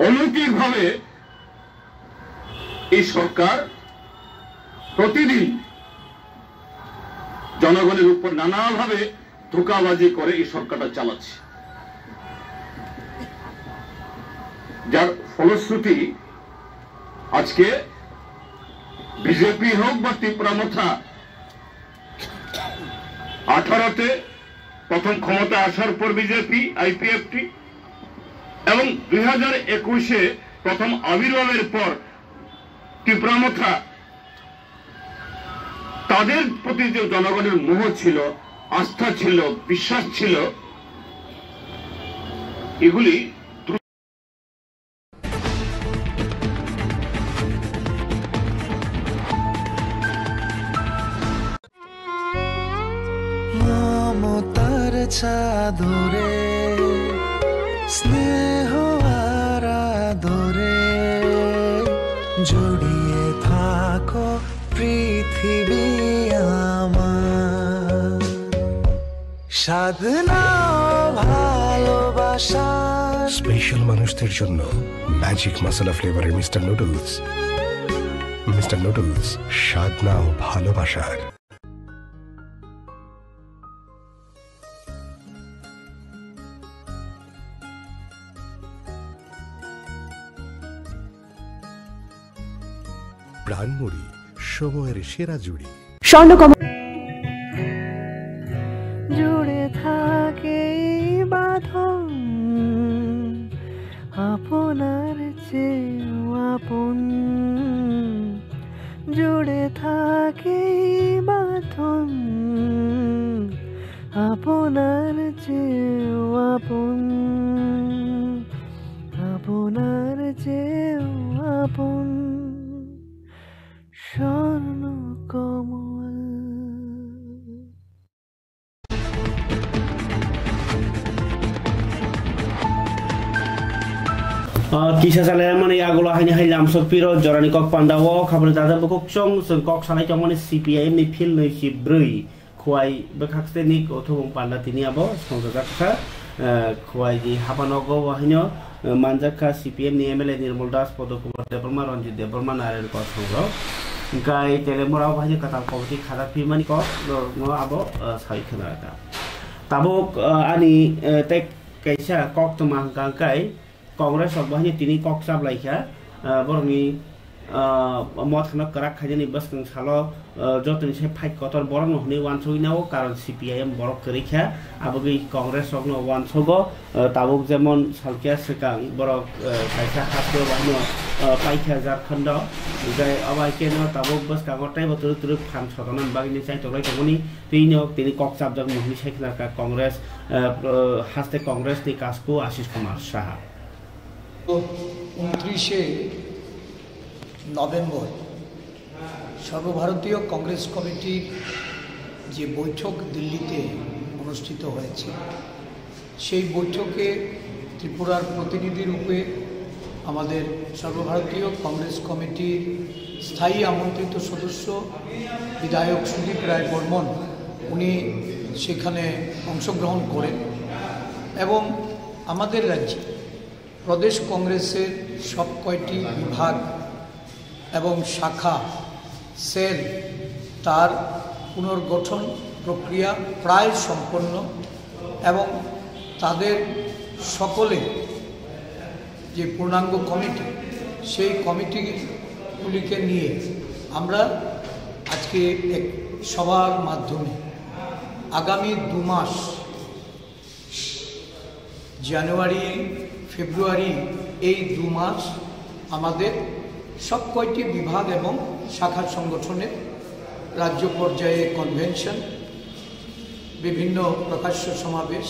অনৈতিকভাবে এই সরকার প্রতিদিন জনগণের উপর নানাভাবে ধোঁকাবাজি করে এই সরকারটা চালাচ্ছে। যার ফলশ্রুতি আজকে বিজেপি হোক বা তিপ্রা মথা, আঠারোতে প্রথম ক্ষমতা আসার পর বিজেপি, আইপিএফটি, এবং দুই হাজার একুশে প্রথম আবির্ভাবের পর তিপ্রা মথা, তাদের প্রতি যে জনগণের মোহ ছিল, আস্থা ছিল, বিশ্বাস ছিল, এগুলি মমতার চাদরে, স্নেহ আর আদরে জড়িয়ে থাকো পৃথিবী আমার। সাধনা ভালোবাসা। স্পেশাল মানুষদের জন্য ম্যাজিক মশলা ফ্লেভারের মিস্টার নুডলস। মিস্টার নুডলস, সাধনা ও ভালোবাসার। প্রাণমুড়ি, সময়ের সেরা জুড়ি। স্বর্ণকমল। জুড়ে থাকে এই বাঁধন, আপনার চেয়েও আপন। জুড়ে থাকে এই বাঁধন, আপনার চেয়েও আপন, আপনার চেয়েও আপন। স্বর্ণ কমল। Ah, kisa salai mani yagulo haini hai lamsok piro jorani kok panda o khabani dada bukuk chong chwng kok salai tongmani C P I M ni phil nwi si brwi. Khwai bwkhak se ni kothobong panda tini abo songchajak kha, eh, Khwai ni hapanogo o haino, eh, manjak kha C P M ni M L A Nirmal Das, Podo Kumar Debbarma, Ranjit Debbarma, Narayan Kosong rok. Hingkai Telemura o haino kwtal committee khajak phi mani kok no abo, eh, sai khna kha. Tabuk, eh, ani, eh, tei kaisa kok tongma hwnkha hwnkhe Congress rok bo haino tini kok chablai kha, ah, borokni, ah, mothano kwrak khainani bwskang salo, ah, jotoni se fight kotor borokno hwnwi uansugwi nao, karon C P I M borok kwrwi kha, aboni Congress rokno uansugo, ah, tabuk jemon salkhe swkang borok, ah, kaisa hasteo bo haino, ah, paikha Jharkhando, hwnkhe abo hai kheno tabuk bwskango teibo twrwk twrwk phan sotona bagwi chai tonglai tongmani, twino tini kok chapjak mungwi sai khna kha Congress, ah, ah, haste Congress ni kasku Ashish Kumar Saha. ঊনত্রিশে নভেম্বর সর্বভারতীয় কংগ্রেস কমিটির যে বৈঠক দিল্লিতে অনুষ্ঠিত হয়েছে, সেই বৈঠকে ত্রিপুরার প্রতিনিধি রূপে আমাদের সর্বভারতীয় কংগ্রেস কমিটির স্থায়ী আমন্ত্রিত সদস্য বিধায়ক সুদীপ রায় বর্মন, উনি সেখানে অংশগ্রহণ করেন এবং আমাদের রাজ্যে প্রদেশ কংগ্রেসের সব কয়টি বিভাগ এবং শাখা, সেল, তার পুনর্গঠন প্রক্রিয়া প্রায় সম্পন্ন এবং তাদের সকলে যে পূর্ণাঙ্গ কমিটি, সেই কমিটিগুলিকে নিয়ে আমরা আজকে এক সভার মাধ্যমে আগামী দু মাস জানুয়ারি, ফেব্রুয়ারি, এই দু মাস আমাদের সব কয়টি বিভাগ এবং শাখা সংগঠনের রাজ্য পর্যায়ে কনভেনশন, বিভিন্ন প্রকাশ্য সমাবেশ,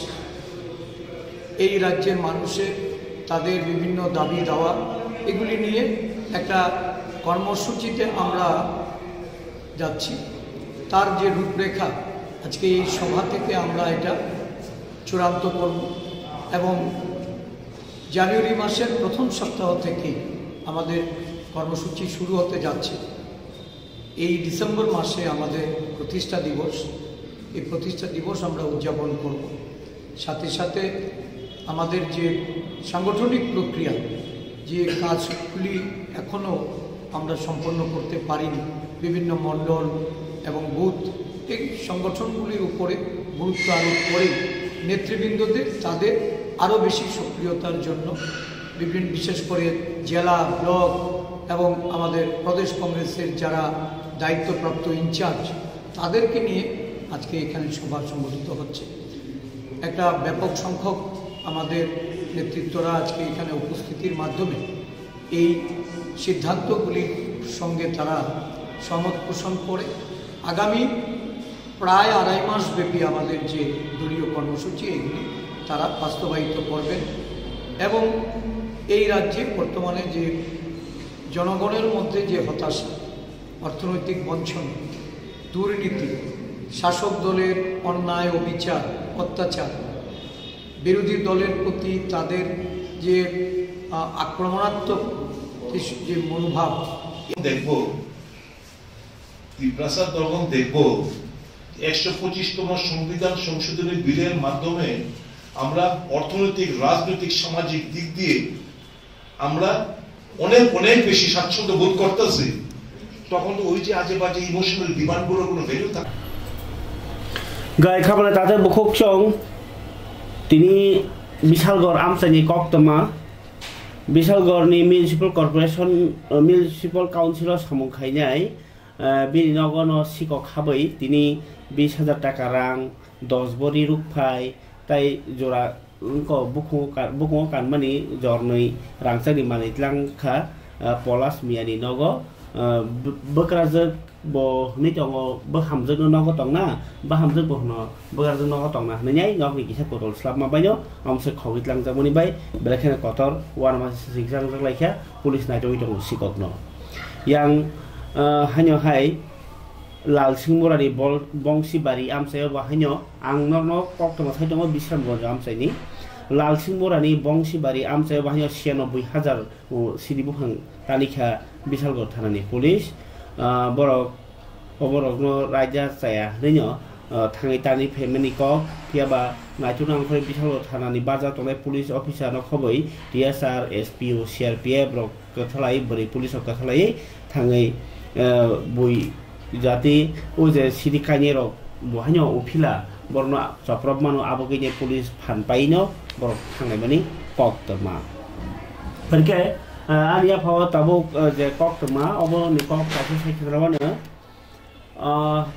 এই রাজ্যের মানুষের তাদের বিভিন্ন দাবি দাওয়া, এগুলি নিয়ে একটা কর্মসূচিতে আমরা যাচ্ছি। তার যে রূপরেখা, আজকে এই সভা থেকে আমরা এটা চূড়ান্ত করব এবং জানুয়ারি মাসের প্রথম সপ্তাহ থেকে আমাদের কর্মসূচি শুরু হতে যাচ্ছে। এই ডিসেম্বর মাসে আমাদের প্রতিষ্ঠা দিবস, এই প্রতিষ্ঠা দিবস আমরা উদযাপন করব। সাথে সাথে আমাদের যে সাংগঠনিক প্রক্রিয়া, যে কাজগুলি এখনও আমরা সম্পন্ন করতে পারিনি, বিভিন্ন মণ্ডল এবং বুথ, এই সংগঠনগুলির উপরে গুরুত্ব আরোপ করে নেতৃবৃন্দদের তাদের আরও বেশি সক্রিয়তার জন্য বিভিন্ন, বিশেষ করে জেলা, ব্লক এবং আমাদের প্রদেশ কংগ্রেসের যারা দায়িত্বপ্রাপ্ত ইনচার্জ, তাদেরকে নিয়ে আজকে এখানে সভা সংগঠিত হচ্ছে। একটা ব্যাপক সংখ্যক আমাদের নেতৃত্বরা আজকে এখানে উপস্থিতির মাধ্যমে এই সিদ্ধান্তগুলির সঙ্গে তারা সম্মত পোষণ করে আগামী প্রায় আড়াই মাস ব্যাপী আমাদের যে দলীয় কর্মসূচি, এগুলি তারা বাস্তবায়িত করবেন। এবং এই রাজ্যে বর্তমানে যে জনগণের মধ্যে যে হতাশা, অর্থনৈতিক বঞ্চনা, দুর্নীতি, শাসক দলের অন্যায়, অবিচার, অত্যাচার, বিরোধী দলের প্রতি তাদের যে, আহ, আক্রমণাত্মক যে, যে মনোভাব। দেখব, ত্রিপ্রাসাদ দলগণ দেখব, একশো পঁচিশতম সংবিধান সংশোধনী বিলের মাধ্যমে আমরা অর্থনৈতিক, রাজনৈতিক, সামাজিক দিক দিয়ে আমরা অনেক, অনেক বেশি স্বাচ্ছন্দ্য বোধ করতেছি। তখন তো ওই যে আজে বাজে ইমোশনাল ডিমান্ডগুলোর কোনো ভ্যালু থাকে না। Gai khabana tate bukhuk chong tini Bisalgor amchaini koktwma, Bisalgorni municipal corporation, municipal council o samung khainai, bini nogo no sikok habwi tini bis hajar taka rang, dos bori rukphai, tai jora wngkok bukhungo kanmani jornwi rangchakni manwi tlang kha Polas miyani nogo. Bwkrajwk bo hwnwi tongo, bwhamjwkno nogo tongna, bwhamjwk bo hwno bwkrajwk nogo tongna hwnwi nai nokni kisa kotol slapma baino amswk khogwi tlangjakmani bai belai kheno kotor uanama sijak lai kha, police naitugwi tongo sikokno. Yang haino hai Lalsingmurani Bongsibari amchaio bo haino ang norno koktwma sai tongo Bisramganj amchaini. Lalsingmurani Bongsibari amchaio bo haino siyanoboi hajar sidi buphang tanikha Bisalgor thanani police. Borok oborokno raida chaya hwnwino thangwi tanwi phaimani kok, phiyaba naitukna ongkhorwi Bisalgor thanani baja tongnai police officer no khobwi T S R, S P O, C R P F rok kwthalai bwrwi police rok kwthalai thangwi bui jati o je sidi kainwi rok bo haino uphila borokno chopropmano, abogwino police phan paino borok thanglaimani koktwma. Hwnkhe ani yaphao tabuk je koktwma oboni kok kaisa sai khe rwmano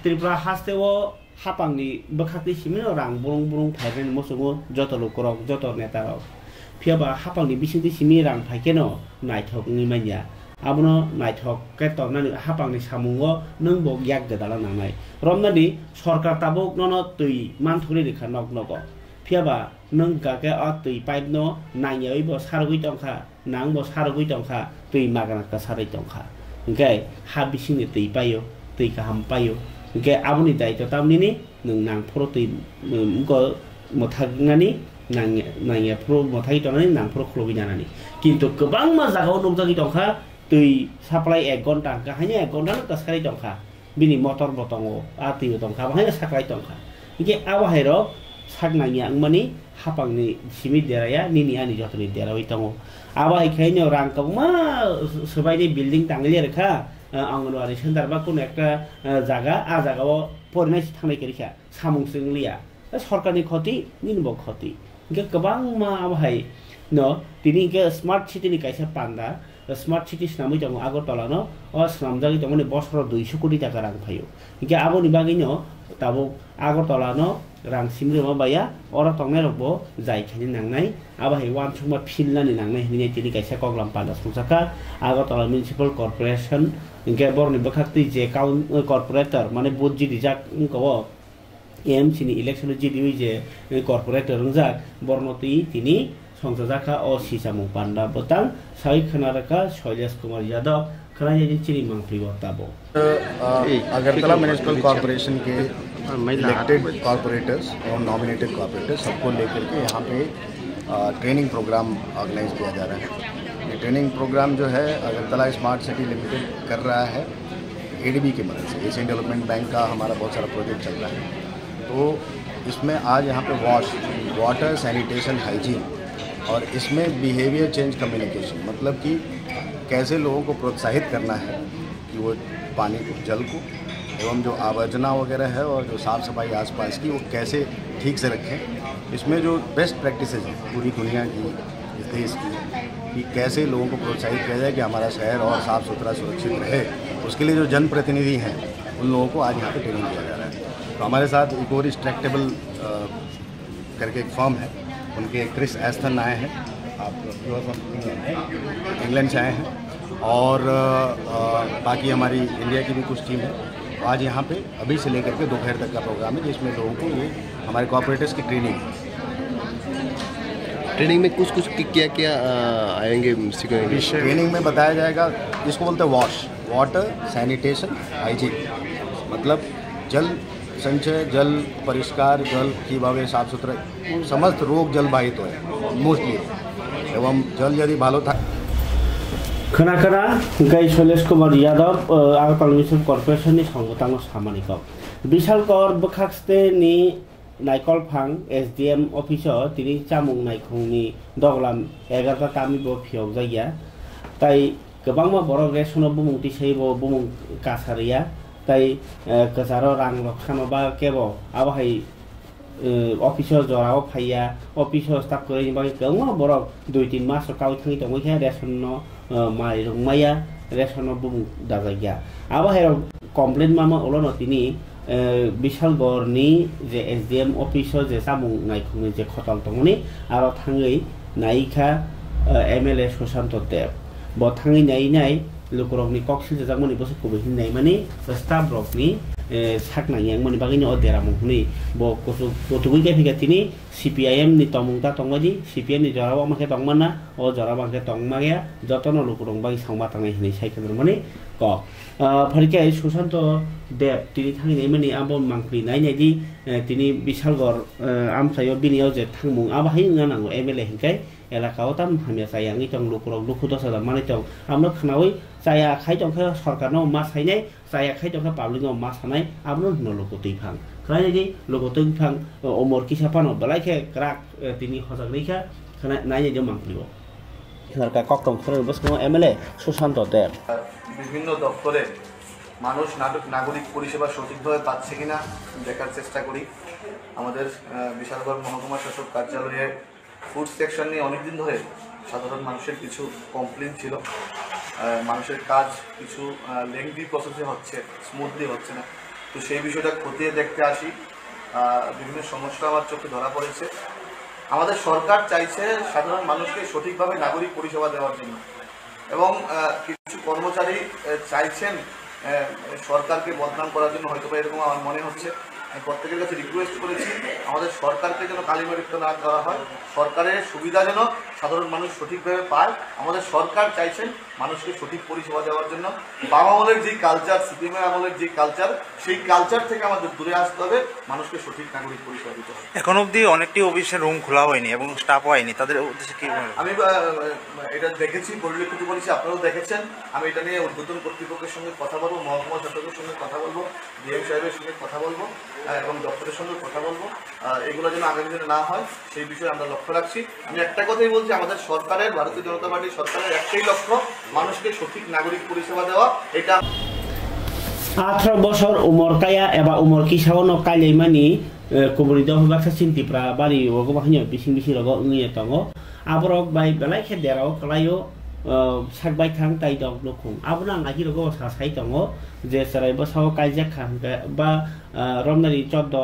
Tripura hasteo hapangni bwkhakni simino rang burung burung phairani muchungo joto lukurok, joto netarok. Phiyaba hapangni bisingtwi simi rang phaikheno naithok wngwi manya. Abono naithok khe tornani hapangni samungo nwngbo yak gwdala nangnai. Romnani sorkar tabuk nono twi manthokri rikha nok nogo. Phiyaba nwng hwnkha khe o twi pipe no nangyawi bo sarogwi tongkha. Nang bo sarogwi tongkha, twi magana kwsarwi tongkha. Hwnkhe ha bisingni twi paio, twi kaham paio. Hwnkhe aboni daitw tam nini, nwng nang phuru twi mwthaknani, nangya phuru mwthagwi tongnani, nang phuru khulugwi nanani. Kintu kwbangma jagao nukjagwi tongkha, twi supply ek ghonta hwnkha, haino ek ghonta no kwsarwi tongkha. Bini motor bo tongo, a twi bo tongkha, abo haino saklai tongkha. Hwnkhe abo hairok sak nangya wngmani hapangni simi deraya, nini ani jotoni derawi tongo. Abo hai khaino rang kwbangma swbaini building tangwi rwkha, Anganwadi center ba kuno ekta jaga, a jagao porinai se thanglai kwrwikha, samung se wngliya. Sorkarni khoti, nini bo khoti. Hwnkhe kwbangma abo hai no tini hwnkhe smart city ni kaisa panda, smart city swnamwi tongo Agartala no, o swnamjagwi tongmani bosoro duiso koti taka rang phaio. Hwnkhe aboni bagwi no tabuk Agartala no rang simi rwma baiya, oro tongnai rok bo jai khaini nangnai, abo hai uansukma philnani nangnai hwnwi tini kaisa koklam panda songchakha Agartala Municipal Corporation, hwnkhe borokni bwkhaktwi je corporator mane vote jidijak wngkha o, A M C ni election o jidiwi je corporator wngjak, borokno twi tini songchajakha o sisamung panda bwtang sawi khwna rwkha Shailesh Kumar Yadav, khwnaidi chini mangphigo tabuk. Agartala municipal corporation के elected corporators और nominated corporators सबको लेकर के यहाँ पे training programme organise किया जा रहा है। ये ट्रेनिंग प्रोग्राम जो है अगरतला स्मार्ट सिटी लिमिटेड कर रहा है, एडीबी की मदद से, एशियन डेवलपमेंट बैंक का हमारा बहुत सारा प्रोजेक्ट चल रहा है। तो इसमें आज यहाँ पे वॉश, वाटर, सैनिटेशन, हाइजीन और इसमें बिहेवियर चेंज कम्युनिकेशन, मतलब कि कैसे लोगों को प्रोत्साहित करना है कि वो पानी को, जल को, एवं जो आवर्जना वगैरह है और जो साफ़ सफाई आसपास की, वो कैसे ठीक से रखें। इसमें जो बेस्ट प्रैक्टिसेज हैं पूरी दुनिया की, इस देश की, कि कैसे लोगों को प्रोत्साहित किया जाए कि हमारा शहर और साफ सुथरा, सुरक्षित रहे। उसके लिए जो जनप्रतिनिधि हैं, उन लोगों को आज यहाँ पे ट्रेनिंग दिया जा रहा है। तो हमारे साथ एक और स्ट्रैक्टेबल करके एक फर्म है, उनके क्रिस एस्थन आए हैं, आप, इंग्लैंड से आए हैं, और अ, बाकी हमारी इंडिया की भी कुछ टीम है। आज यहाँ पे अभी से लेकर के दोपहर तक का प्रोग्राम है, जिसमें लोगों को ये हमारे कॉपरेटर्स की ट्रेनिंग है। ट्रेनिंग में कुछ कुछ कि- क्या क्या अ, आएंगे, सीखेंगे? ट्रेनिंग में बताया जाएगा, इसको बोलते हैं वॉश, वाटर, सैनिटेशन, हाइजीन। मतलब जल संचय, जल परिष्कार, जल কিভাবে সাফ সুতরা, সমস্ত রোগ জল বাহিত হয় মোস্টলি। এবং জল যদি ভালো থাকে Khwna khwna, hwnkhe Shailesh Kumar Yadav, uh, Agartala Municipal Corporation ni songwthango samani kok. Bishalkor bwkhak ste ni Naikolphang S D M office o tini chamung naikhung ni doglam egarota tamni bo phiyokjakya. Tai kwbangma borok ration o bumung tisai bo bumung kasa rwya. Tai, uh, kwcharo rang rok sano ba kebo abo hai office o jora o phaiya, office o staff kwrwini bagwi kwbangma borok dui tin mas rok kaui thangwi tongwi khe ration no, mai rwngmaya, ration no bumung dajak ya. Abo hai rok complain mama ulo no tini Bishalgor ni je S D M office o je chamung naikhung ni je khotal tongmani aro thangwi nai kha M L A Sushanto Deb. Bo thangwi nai nai lukurokni kok silchajakmani bwswk kubui hwnwi naimani staff rokni sak nang yangmani bagwino o deramung hwnwi bo kuchuk-, kuchugwi khe phikha tini C P I M ni tongmung ta tongmani, C P M ni jorao wngma khe tongmana, o jorao wngma khe tongmaya, jotono lukurokni bagwi songma tangnai hwnwi sai khe rwmani kok. Phai khe Sushanto Deb tini thangwi naimani abo mangpli nai nai di, tini Bishalgor amchaio bini o je thangmung abo hai wngna nango M L A hwnkhe. Elaka o tam hamya chaya wngwi tong, lukurok dukhu dosa da manwi tong. Abono khwnaui chaya khai tong khe sorkar no ma sainai, chaya khai tong khe public no ma sanai, abono hwno luku twi phang. Khwlainai di luku twi phang, umor kisa phano belai khe kwrak tini hojak rwi kha, khwna nainai di mangpli o. Khwna kha koktong khwrwng bwskango M L A Sushanto Deb. বিভিন্ন দপ্তরে মানুষ নাটক নাগরিক পরিষেবা সঠিকভাবে পাচ্ছে কিনা দেখার চেষ্টা করি। আমাদের আহ, বিশালগড় মহকুমা শাসক কার্যালয়ে ফুড সেকশন নিয়ে অনেকদিন ধরে সাধারণ মানুষের কিছু কমপ্লেন ছিল। আহ, মানুষের কাজ কিছু লেংদি প্রসেসে হচ্ছে, স্মুথলি হচ্ছে না। তো সেই বিষয়টা খতিয়ে দেখতে আসি। আহ, বিভিন্ন সমস্যা আমার চোখে ধরা পড়েছে। আমাদের সরকার চাইছে সাধারণ মানুষকে সঠিকভাবে নাগরিক পরিষেবা দেওয়ার জন্য, এবং আহ, কিছু কর্মচারী আহ, চাইছেন আহ, সরকারকে বদনাম করার জন্য, হয়তো বা এরকম আমার মনে হচ্ছে। আমি প্রত্যেকের কাছে রিকোয়েস্ট করেছি, আমাদের সরকারকে যেন কালিমালিপ্ত না করা হয়, সরকারের সুবিধা যেন সাধারণ মানুষ সঠিকভাবে পায়। আমাদের সরকার চাইছেন মানুষকে সঠিক পরিষেবা দেওয়ার জন্য। বাম আমলের যে কালচার, সিপিএম এর আমলের যে কালচার, সেই কালচার থেকে আমাদের দূরে আসতে হবে, মানুষকে সঠিক নাগরিক পরিষেবা দিতে হবে। এখন অবধি অনেকটি অফিসের রুম খোলা হয়নি এবং স্টাফও হয়নি, তাদের উদ্দেশ্যে কি বলবেন? আমি আহ, এটা দেখেছি, পরিলক্ষিত করেছি, আপনারাও দেখেছেন। আমি এটা নিয়ে ঊর্ধ্বতন কর্তৃপক্ষের সঙ্গে কথা বলবো, মহকুমা শাসকের সঙ্গে কথা বলবো, ডিএম সাহেবের সঙ্গে কথা বলবো, আহ, এবং দপ্তরের সঙ্গে কথা বলবো। আহ, এগুলো যেন আগামী দিনে না হয়, সেই বিষয়ে আমরা লক্ষ্য রাখছি। আমি একটা কথাই বলছি, আমাদের সরকারের, ভারতীয় জনতা পার্টির সরকারের একটাই লক্ষ্য, মানুষকে সঠিক নাগরিক পরিষেবা দেওয়া। এটা আঠারো বছর উমর কায়া eba umor kisa o no kailaimani, kubuni dopha baksa chini Tipra bari o goba hwnyo bising bising rogo wngya tongo. Aborok bai belai khe derao kwlaio, sak baithang tai dok nukhung. Abono ang ahi rogo sa sai tongo je chwrai bwsao kaijak kha hwnkhe ba romnani choddo,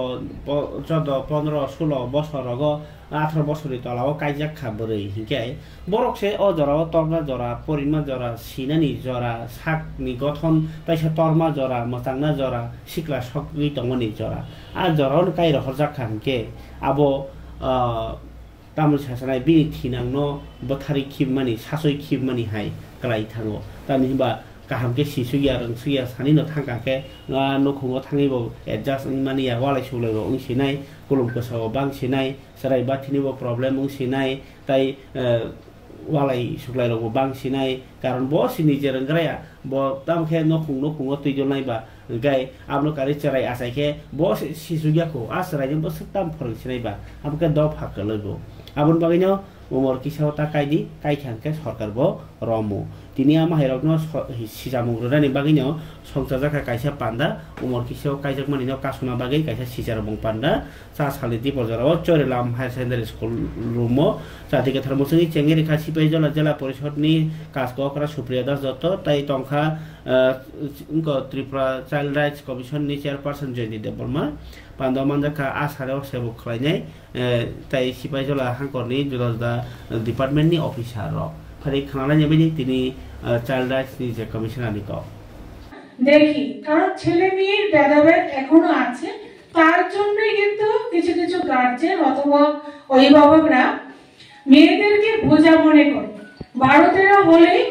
choddo, pondro, sulo bosor rogo, atharo bosorni tolao kaijak kha bwrwi, hinkhe borok se o jorao torma jora, porima jora, sinani jora, sakni gothon taisa torma jora, mwchangna jora, sikla sogwi tongmani jora. A jorao kai rohorjak kha hinkhe abo, ah, tamni sasanai bini thinangno bwtharwi khibmani, sasoi khibmani hai kwlai thango. Tamni hwnba kaham khe sisukya, rwngsukya, sanino thangkha khe, ah, nukhungo thangwibo adjust wngmani ya, walai suklaibo wngsinai, kulum kwsao bangsinai, chwrai bathinibo problem wngsinai, tai, eh, walai suklairokbo bangsinai, karon bo sini je rwnggraya, bo tamo khe nukhung nukhungo twi donai ba, hwnkhe abono karwi chwrai achai khe bo sisukya kho, a chwraino bwswk tamo phwrwngsinai ba, abo khe dopha kwlwi bo. Aboni bagwino Umor kisa o ta kai di, kai kha hwnkhe sorkar bo romo. Tini ama hai rok no so-, sijamung rwnani bagwi no songchajak kha kaisa panda, umor kisa o kaijak mani no kasuna bagwi kaisa sijarmung panda. Cha salni dipor jora o Chorilam Higher Secondary School room o chati kwthar mwswngwi chengwi rikha Sipaijala Jela Porishod ni Kaskokra Supriya Das Dotto tai tongkha, ah, wngkha Tripura Child Rights Commission ni Chairperson Joyni Debbarma. Panda manjakha a sare o sebuk khlainai, eh, tai Sipaijala hangkorni juda juda department ni officer rok. Phari khwnalaina bini tini, eh, Child Rights ni je Commissioner ni kok. দেখি, কারণ ছেলে মেয়ের ভেদাভেদ এখনো আছে, তার জন্যই কিন্তু কিছু কিছু গার্জিয়ান অথবা অভিভাবকরা মেয়েদেরকে বোঝা মনে করে। বারো তেরো হলেই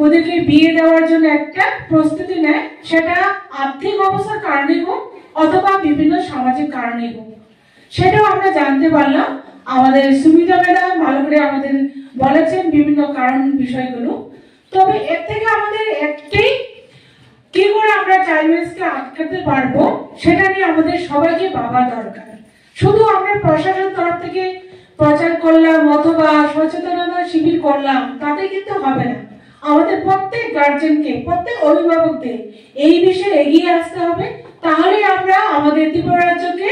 ওদেরকে বিয়ে দেওয়ার জন্য একটা প্রস্তুতি নেয়, সেটা আর্থিক অবস্থার কারণেই হোক অথবা বিভিন্ন সামাজিক কারণেই হোক। সেটাও আমরা জানতে পারলাম। আমাদের সুমিতা ম্যাডাম ভালো করে আমাদের বলেছেন বিভিন্ন কারণ বিষয়গুলো। তবে এর থেকে আমাদের একটাই, কি করে আমরা চাইল্ড ম্যারেজকে আটকাতে পারবো, সেটা নিয়ে আমাদের সবাইকে ভাবা দরকার। শুধু আমরা প্রশাসন তরফ থেকে প্রচার করলাম অথবা সচেতনতা শিবির করলাম, তাতে কিন্তু হবে না। আমাদের প্রত্যেক গার্জেনকে, প্রত্যেক অভিভাবকদের এই বিষয়ে এগিয়ে আসতে হবে। তাহলেই আমরা আমাদের ত্রিপুরা রাজ্যকে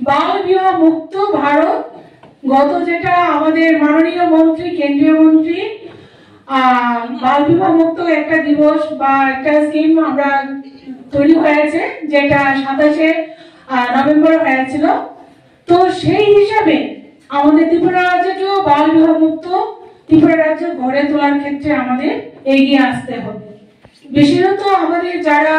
বাল বিবাহ মুক্ত ভারত, গত যেটা আমাদের মাননীয় মন্ত্রী, কেন্দ্রীয় মন্ত্রী, আহ, বাল বিবাহ মুক্ত একটা দিবস বা একটা স্কিম আমরা তৈরি হয়েছে, যেটা সাতাশে, আহ, নভেম্বর হয়েছিল। তো সেই হিসাবে আমাদের ত্রিপুরা রাজ্যকেও বাল বিবাহ মুক্ত ত্রিপুরা রাজ্য গড়ে তোলার ক্ষেত্রে আমাদের এগিয়ে আসতে হবে। বিশেষত আমাদের যারা,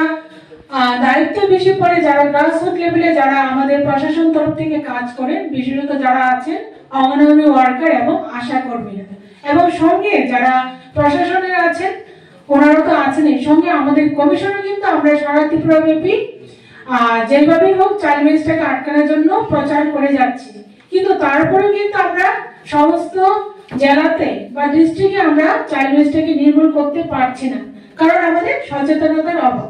আহ, দায়িত্ব বেশি পড়ে, যারা গ্রাসরুট লেভেলে যারা আমাদের প্রশাসন তরফ থেকে কাজ করেন, বিশেষত যারা আছেন অঙ্গনওয়াড়ি ওয়ার্কার এবং আশা কর্মীরা, এবং সঙ্গে যারা প্রশাসনের আছেন, ওনারা তো আছেনই, সঙ্গে আমাদের কমিশনও কিন্তু আমরা সারা ত্রিপুরা ব্যাপী, আহ, যেভাবেই হোক চাইল্ড ম্যারেজটাকে আটকানোর জন্য প্রচার করে যাচ্ছি। কিন্তু তারপরেও কিন্তু আমরা সমস্ত জেলাতে বা ডিস্ট্রিক্টে আমরা চাইল্ড ম্যারেজটাকে নির্মূল করতে পারছি না, কারণ আমাদের সচেতনতার অভাব।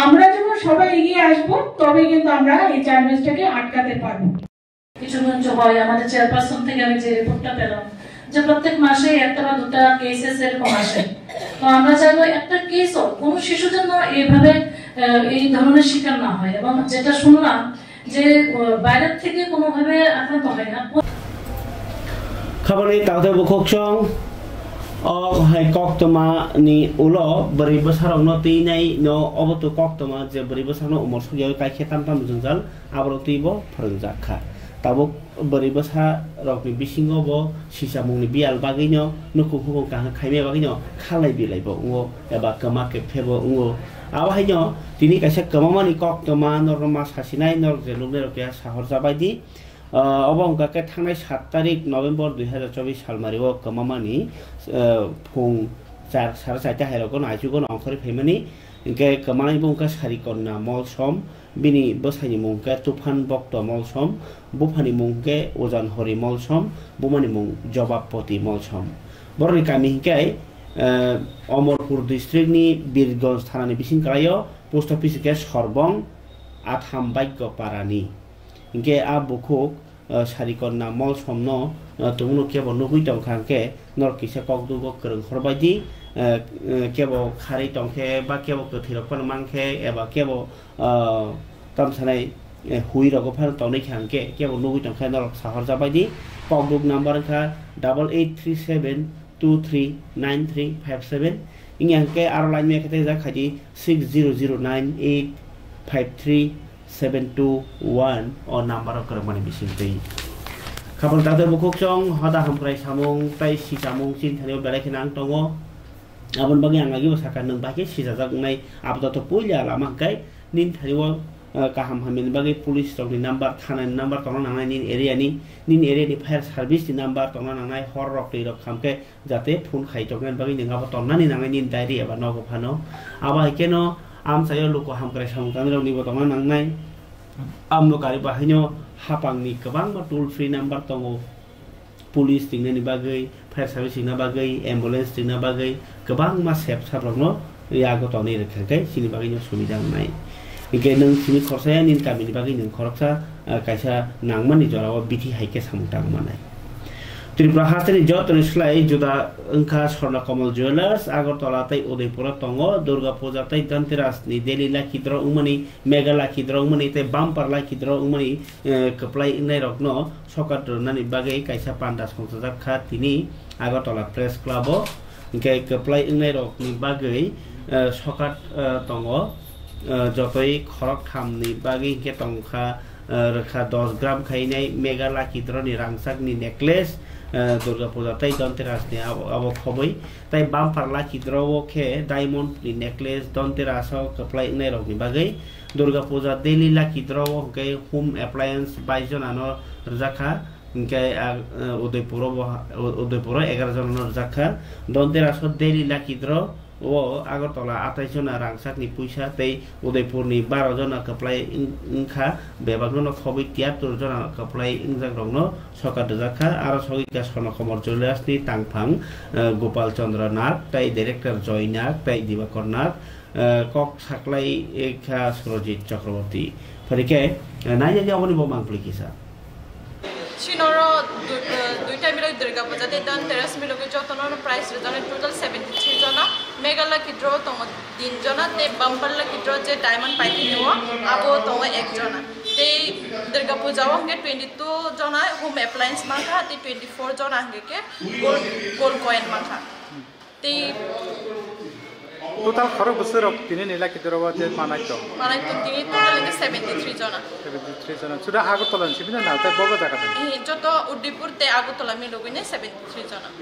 আমরা যখন সবাই এগিয়ে আসবো, তবে কিন্তু আমরা এই চাইল্ড ম্যারেজটাকে আটকাতে পারবো। কিছু কিছু হয়, আমাদের চেয়ারপারসন থেকে আমি যে রিপোর্টটা পেলাম যে প্রত্যেক মাসে একটা বা দুটা কেসেস এরকম আসে। তো আমরা চাইবো একটা কেসও কোনো শিশু যেন এইভাবে, আহ, এই ধরনের শিকার না হয়। এবং যেটা শুনলাম যে, আহ, বাইরের থেকে কোনোভাবে আক্রান্ত হয় না। Khabani takhtai bukhuk chwng o hai koktwma ni ulo bwrwi bwsarokno twi nai no, obo to koktwma je bwrwi bwsarokno umor sukyaui kaikhe tam tam jwngjal, aborok twibo phwrwngjak kha. Tabuk bwrwi bwsa rokni bisingo bo sichamungni biyal bagwino, nukhung hukung kaham khaimya bagwino khalai bilai bo wngo eba kwma kephe bo wngo. Abo haino tini kaisa kwmamani koktwma norokno ma sasinai, norok je nuknai rok keha sahorsa bai di. Ah, obo wngkha khe thangnai sat tarik November dui hazar chobbish salmari o kwmamani, ah, phung char, sara chaita hai rogo no achugo no ongkhorwi phaimani. Hinkhe kwmanai bo wngkha Sarikonna Molsom, bini bwsaini mung khe Tuphan Bokto Molsom, buphani mung khe Ujan Hori Molsom, bumani mung Jobab Poti Molsom. Borokni kami hinkhe, eh, Omorpur district ni Birgonj thana ni bising kwlai o, post office hinkhe Sorbong Atham Baikko Parani. Hinkhe a bukhuk, eh, Sarikonna Molsomno, eh, tongmano kebo nugwi tongkha hinkhe norok kisa kokdugo kwrwng horbai di, eh, eh, kebo kharwi tongkhe ba kebo kwthwirok phano mankhe eba kebo, ah, tamsanai, eh, huirogo phano tonwi kha hinkhe kebo nugwi tongkhe norok sahorjabai di. Kokduk number wngkha double eight three seven two three nine three five seven. Wngya hinkhe aro line maya khe tei jak khaidi six zero zero nine eight five three seven two one o number o kwrwngmani bisingtwi. Khapang takhtai bukhuk chwng hoda hamkrai samung tei si samung chini thani o belai kheno ang tongo. Aboni bagwi ang agibo sakha, nwng bai khe sijajak wngnai. Abo joto puila lama hwnkhe nini thani o, eh, kaham hamyani bagwi police rokni number, thana ni number tongna nangnai, nini area ni, nini area ni fire service ni number tongna nangnai. Hor rok twi rok khamkhe jate phone khai tongna bagwi nwng abo tonnani nangnai nini diary eba nogo phano. Abo hai kheno amchaio luku hamkrai samung tangnai rokni bo tongna nangnai. Amno kari bahaino hapangni kwbangma toll free number tongo. Police ringnani bagwi, fire service ringna bagwi, ambulance ringna bagwi kwbangma sep sap rokno yago tonwi rwkha khe chini bagwino subida wngnai. Hinkhe nwng simi khoroksa ya nini kamini bagwi nwng khoroksa, ah, kaisa nangmani jorao bithi hai khe samung tang mannai. Tripura hasteni jotoni slai juda wngkha Swarna Kamal Jewellers, Agartala tei Udaipuro tongo. Durga Puja tei Dhanteras ni daily lucky draw wngmani, mega lucky draw wngmani tei bumper lucky draw wngmani, eh, kwplai wngnai rokno sokat rwnani bagwi kaisa panda songchajak kha tini Agartala Press Club o. Hwnkhe kwplai wngnai rokni bagwi, eh, sokat, eh, tongo, eh, jotoi khorok thamni bagwi hwnkhe tongkha, eh, rwkha dos gram khainai mega lucky draw ni rangchakni necklace, eh, Durga Puja tei Dhanteras ni abo, abo khobwi. Tei bumper lucky draw o khe diamond ni necklace Dhanteras o kwplai wngnai rokni bagwi. Durga Puja daily lucky draw o hwnkhe home appliance bais jona no rwjakha. Hwnkhe, ah, eh, Udaipuro bo ha-, U-, Udaipuro egaroh jona no rwjakha. Dhanteras o daily lucky draw o Agartala atais jona rangchakni puisa tei Udaipurni baro jona kwplai wng-, wngkha. Bebakno no khobwi tiyattor jona kwplai wngjak rokno sokat rwjakha. Aro sogwi kha Swarna Kamal Jewellers ni tangphang, eh, Gopal Chandra Nag tei director Joy Nag tei Dibakar Nag. Eh, kok saklai, eh, kha Surajit Chakraborty. Phari khe, eh, naina di aboni bo mangpli kisa. Chinoro du-, eh, duita milok Durga Puja tei Dhanteras milok jotono prize rwjaknai total seventy three jona. Mega lucky draw tongo tin jona, tei bumper lucky draw je diamond paithini o, abo tongo ek jona. Tei Durga Puja o hwnkhe twenty two jona home appliance mankha, tei twenty four jona hwnkhe khe gold, gold coin mankha. Tei total khorok bwswk rok tini ni lucky draw o je manai tong? Manai tong tini total hwnkhe seventy three jona. Seventy three jona. Suda Agartala ni simi na, na tei bobo jaga tong? Eh, joto Udaipur tei Agartala milogwi ne seventy three jona.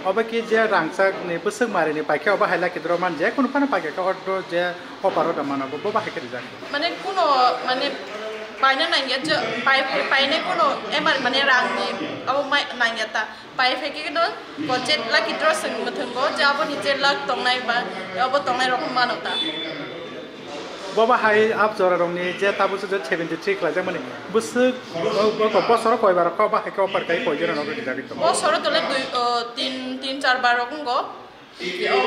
Obo ki je rangchak ni bwswk mari ni paikhe obo hai lucky draw man je kunu phano paikhe khe ordo je offer order mano bo, bo bahai khe rijak. Mane kuno mane paina nangya je pai, painai kuno M R mane rang ni abo mai nangya ta. Pai phaikhe no, ko je lucky draw swng mwthwngo, je aboni je luck tongnai ba, abo tongnai rok mano ta. Boba hai ap jora rokni je tabuk se seventy three khlaijak mani, bwswk, bo, bo, bosoro koi bar kha, ba hai khe offer kai koi jora rok rijagwi tongo. Bosoro tole dui, o, tin, tin char bar rok wngo. O,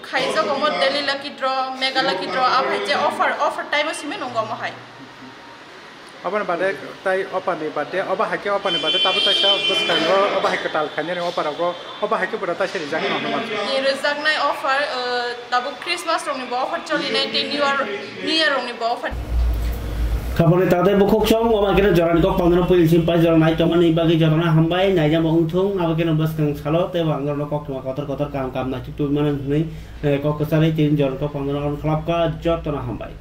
khaijago mo daily lucky draw, mega lucky draw, abo hai je offer, offer time o simi nungo mo hai. Oboni bade tai opani bade, obo hai khe opani bade tabuk taisa bwskango obo hai kwtal khainani offer rogo, obo hai khe bwrwi taisa rijak no hwnwi mano. Ni rijaknai offer, uh, tabuk Christmas rokni bo offer cholinai tei New Year, New Year rokni bo offer. Khaboni tadai bukhuk song, obo hai khe jorani kok pangno pui sim pai jora nai tongmani bagwi jorano hambai, naijamo wngthung, abo khe no bwskang salo tei bo ang jorano kok tuma kotor kotor kam kam nai tubui mano hwnwi, eh, kok kwcharwi tini jorani kok pangno on khlap kha, jotono hambai.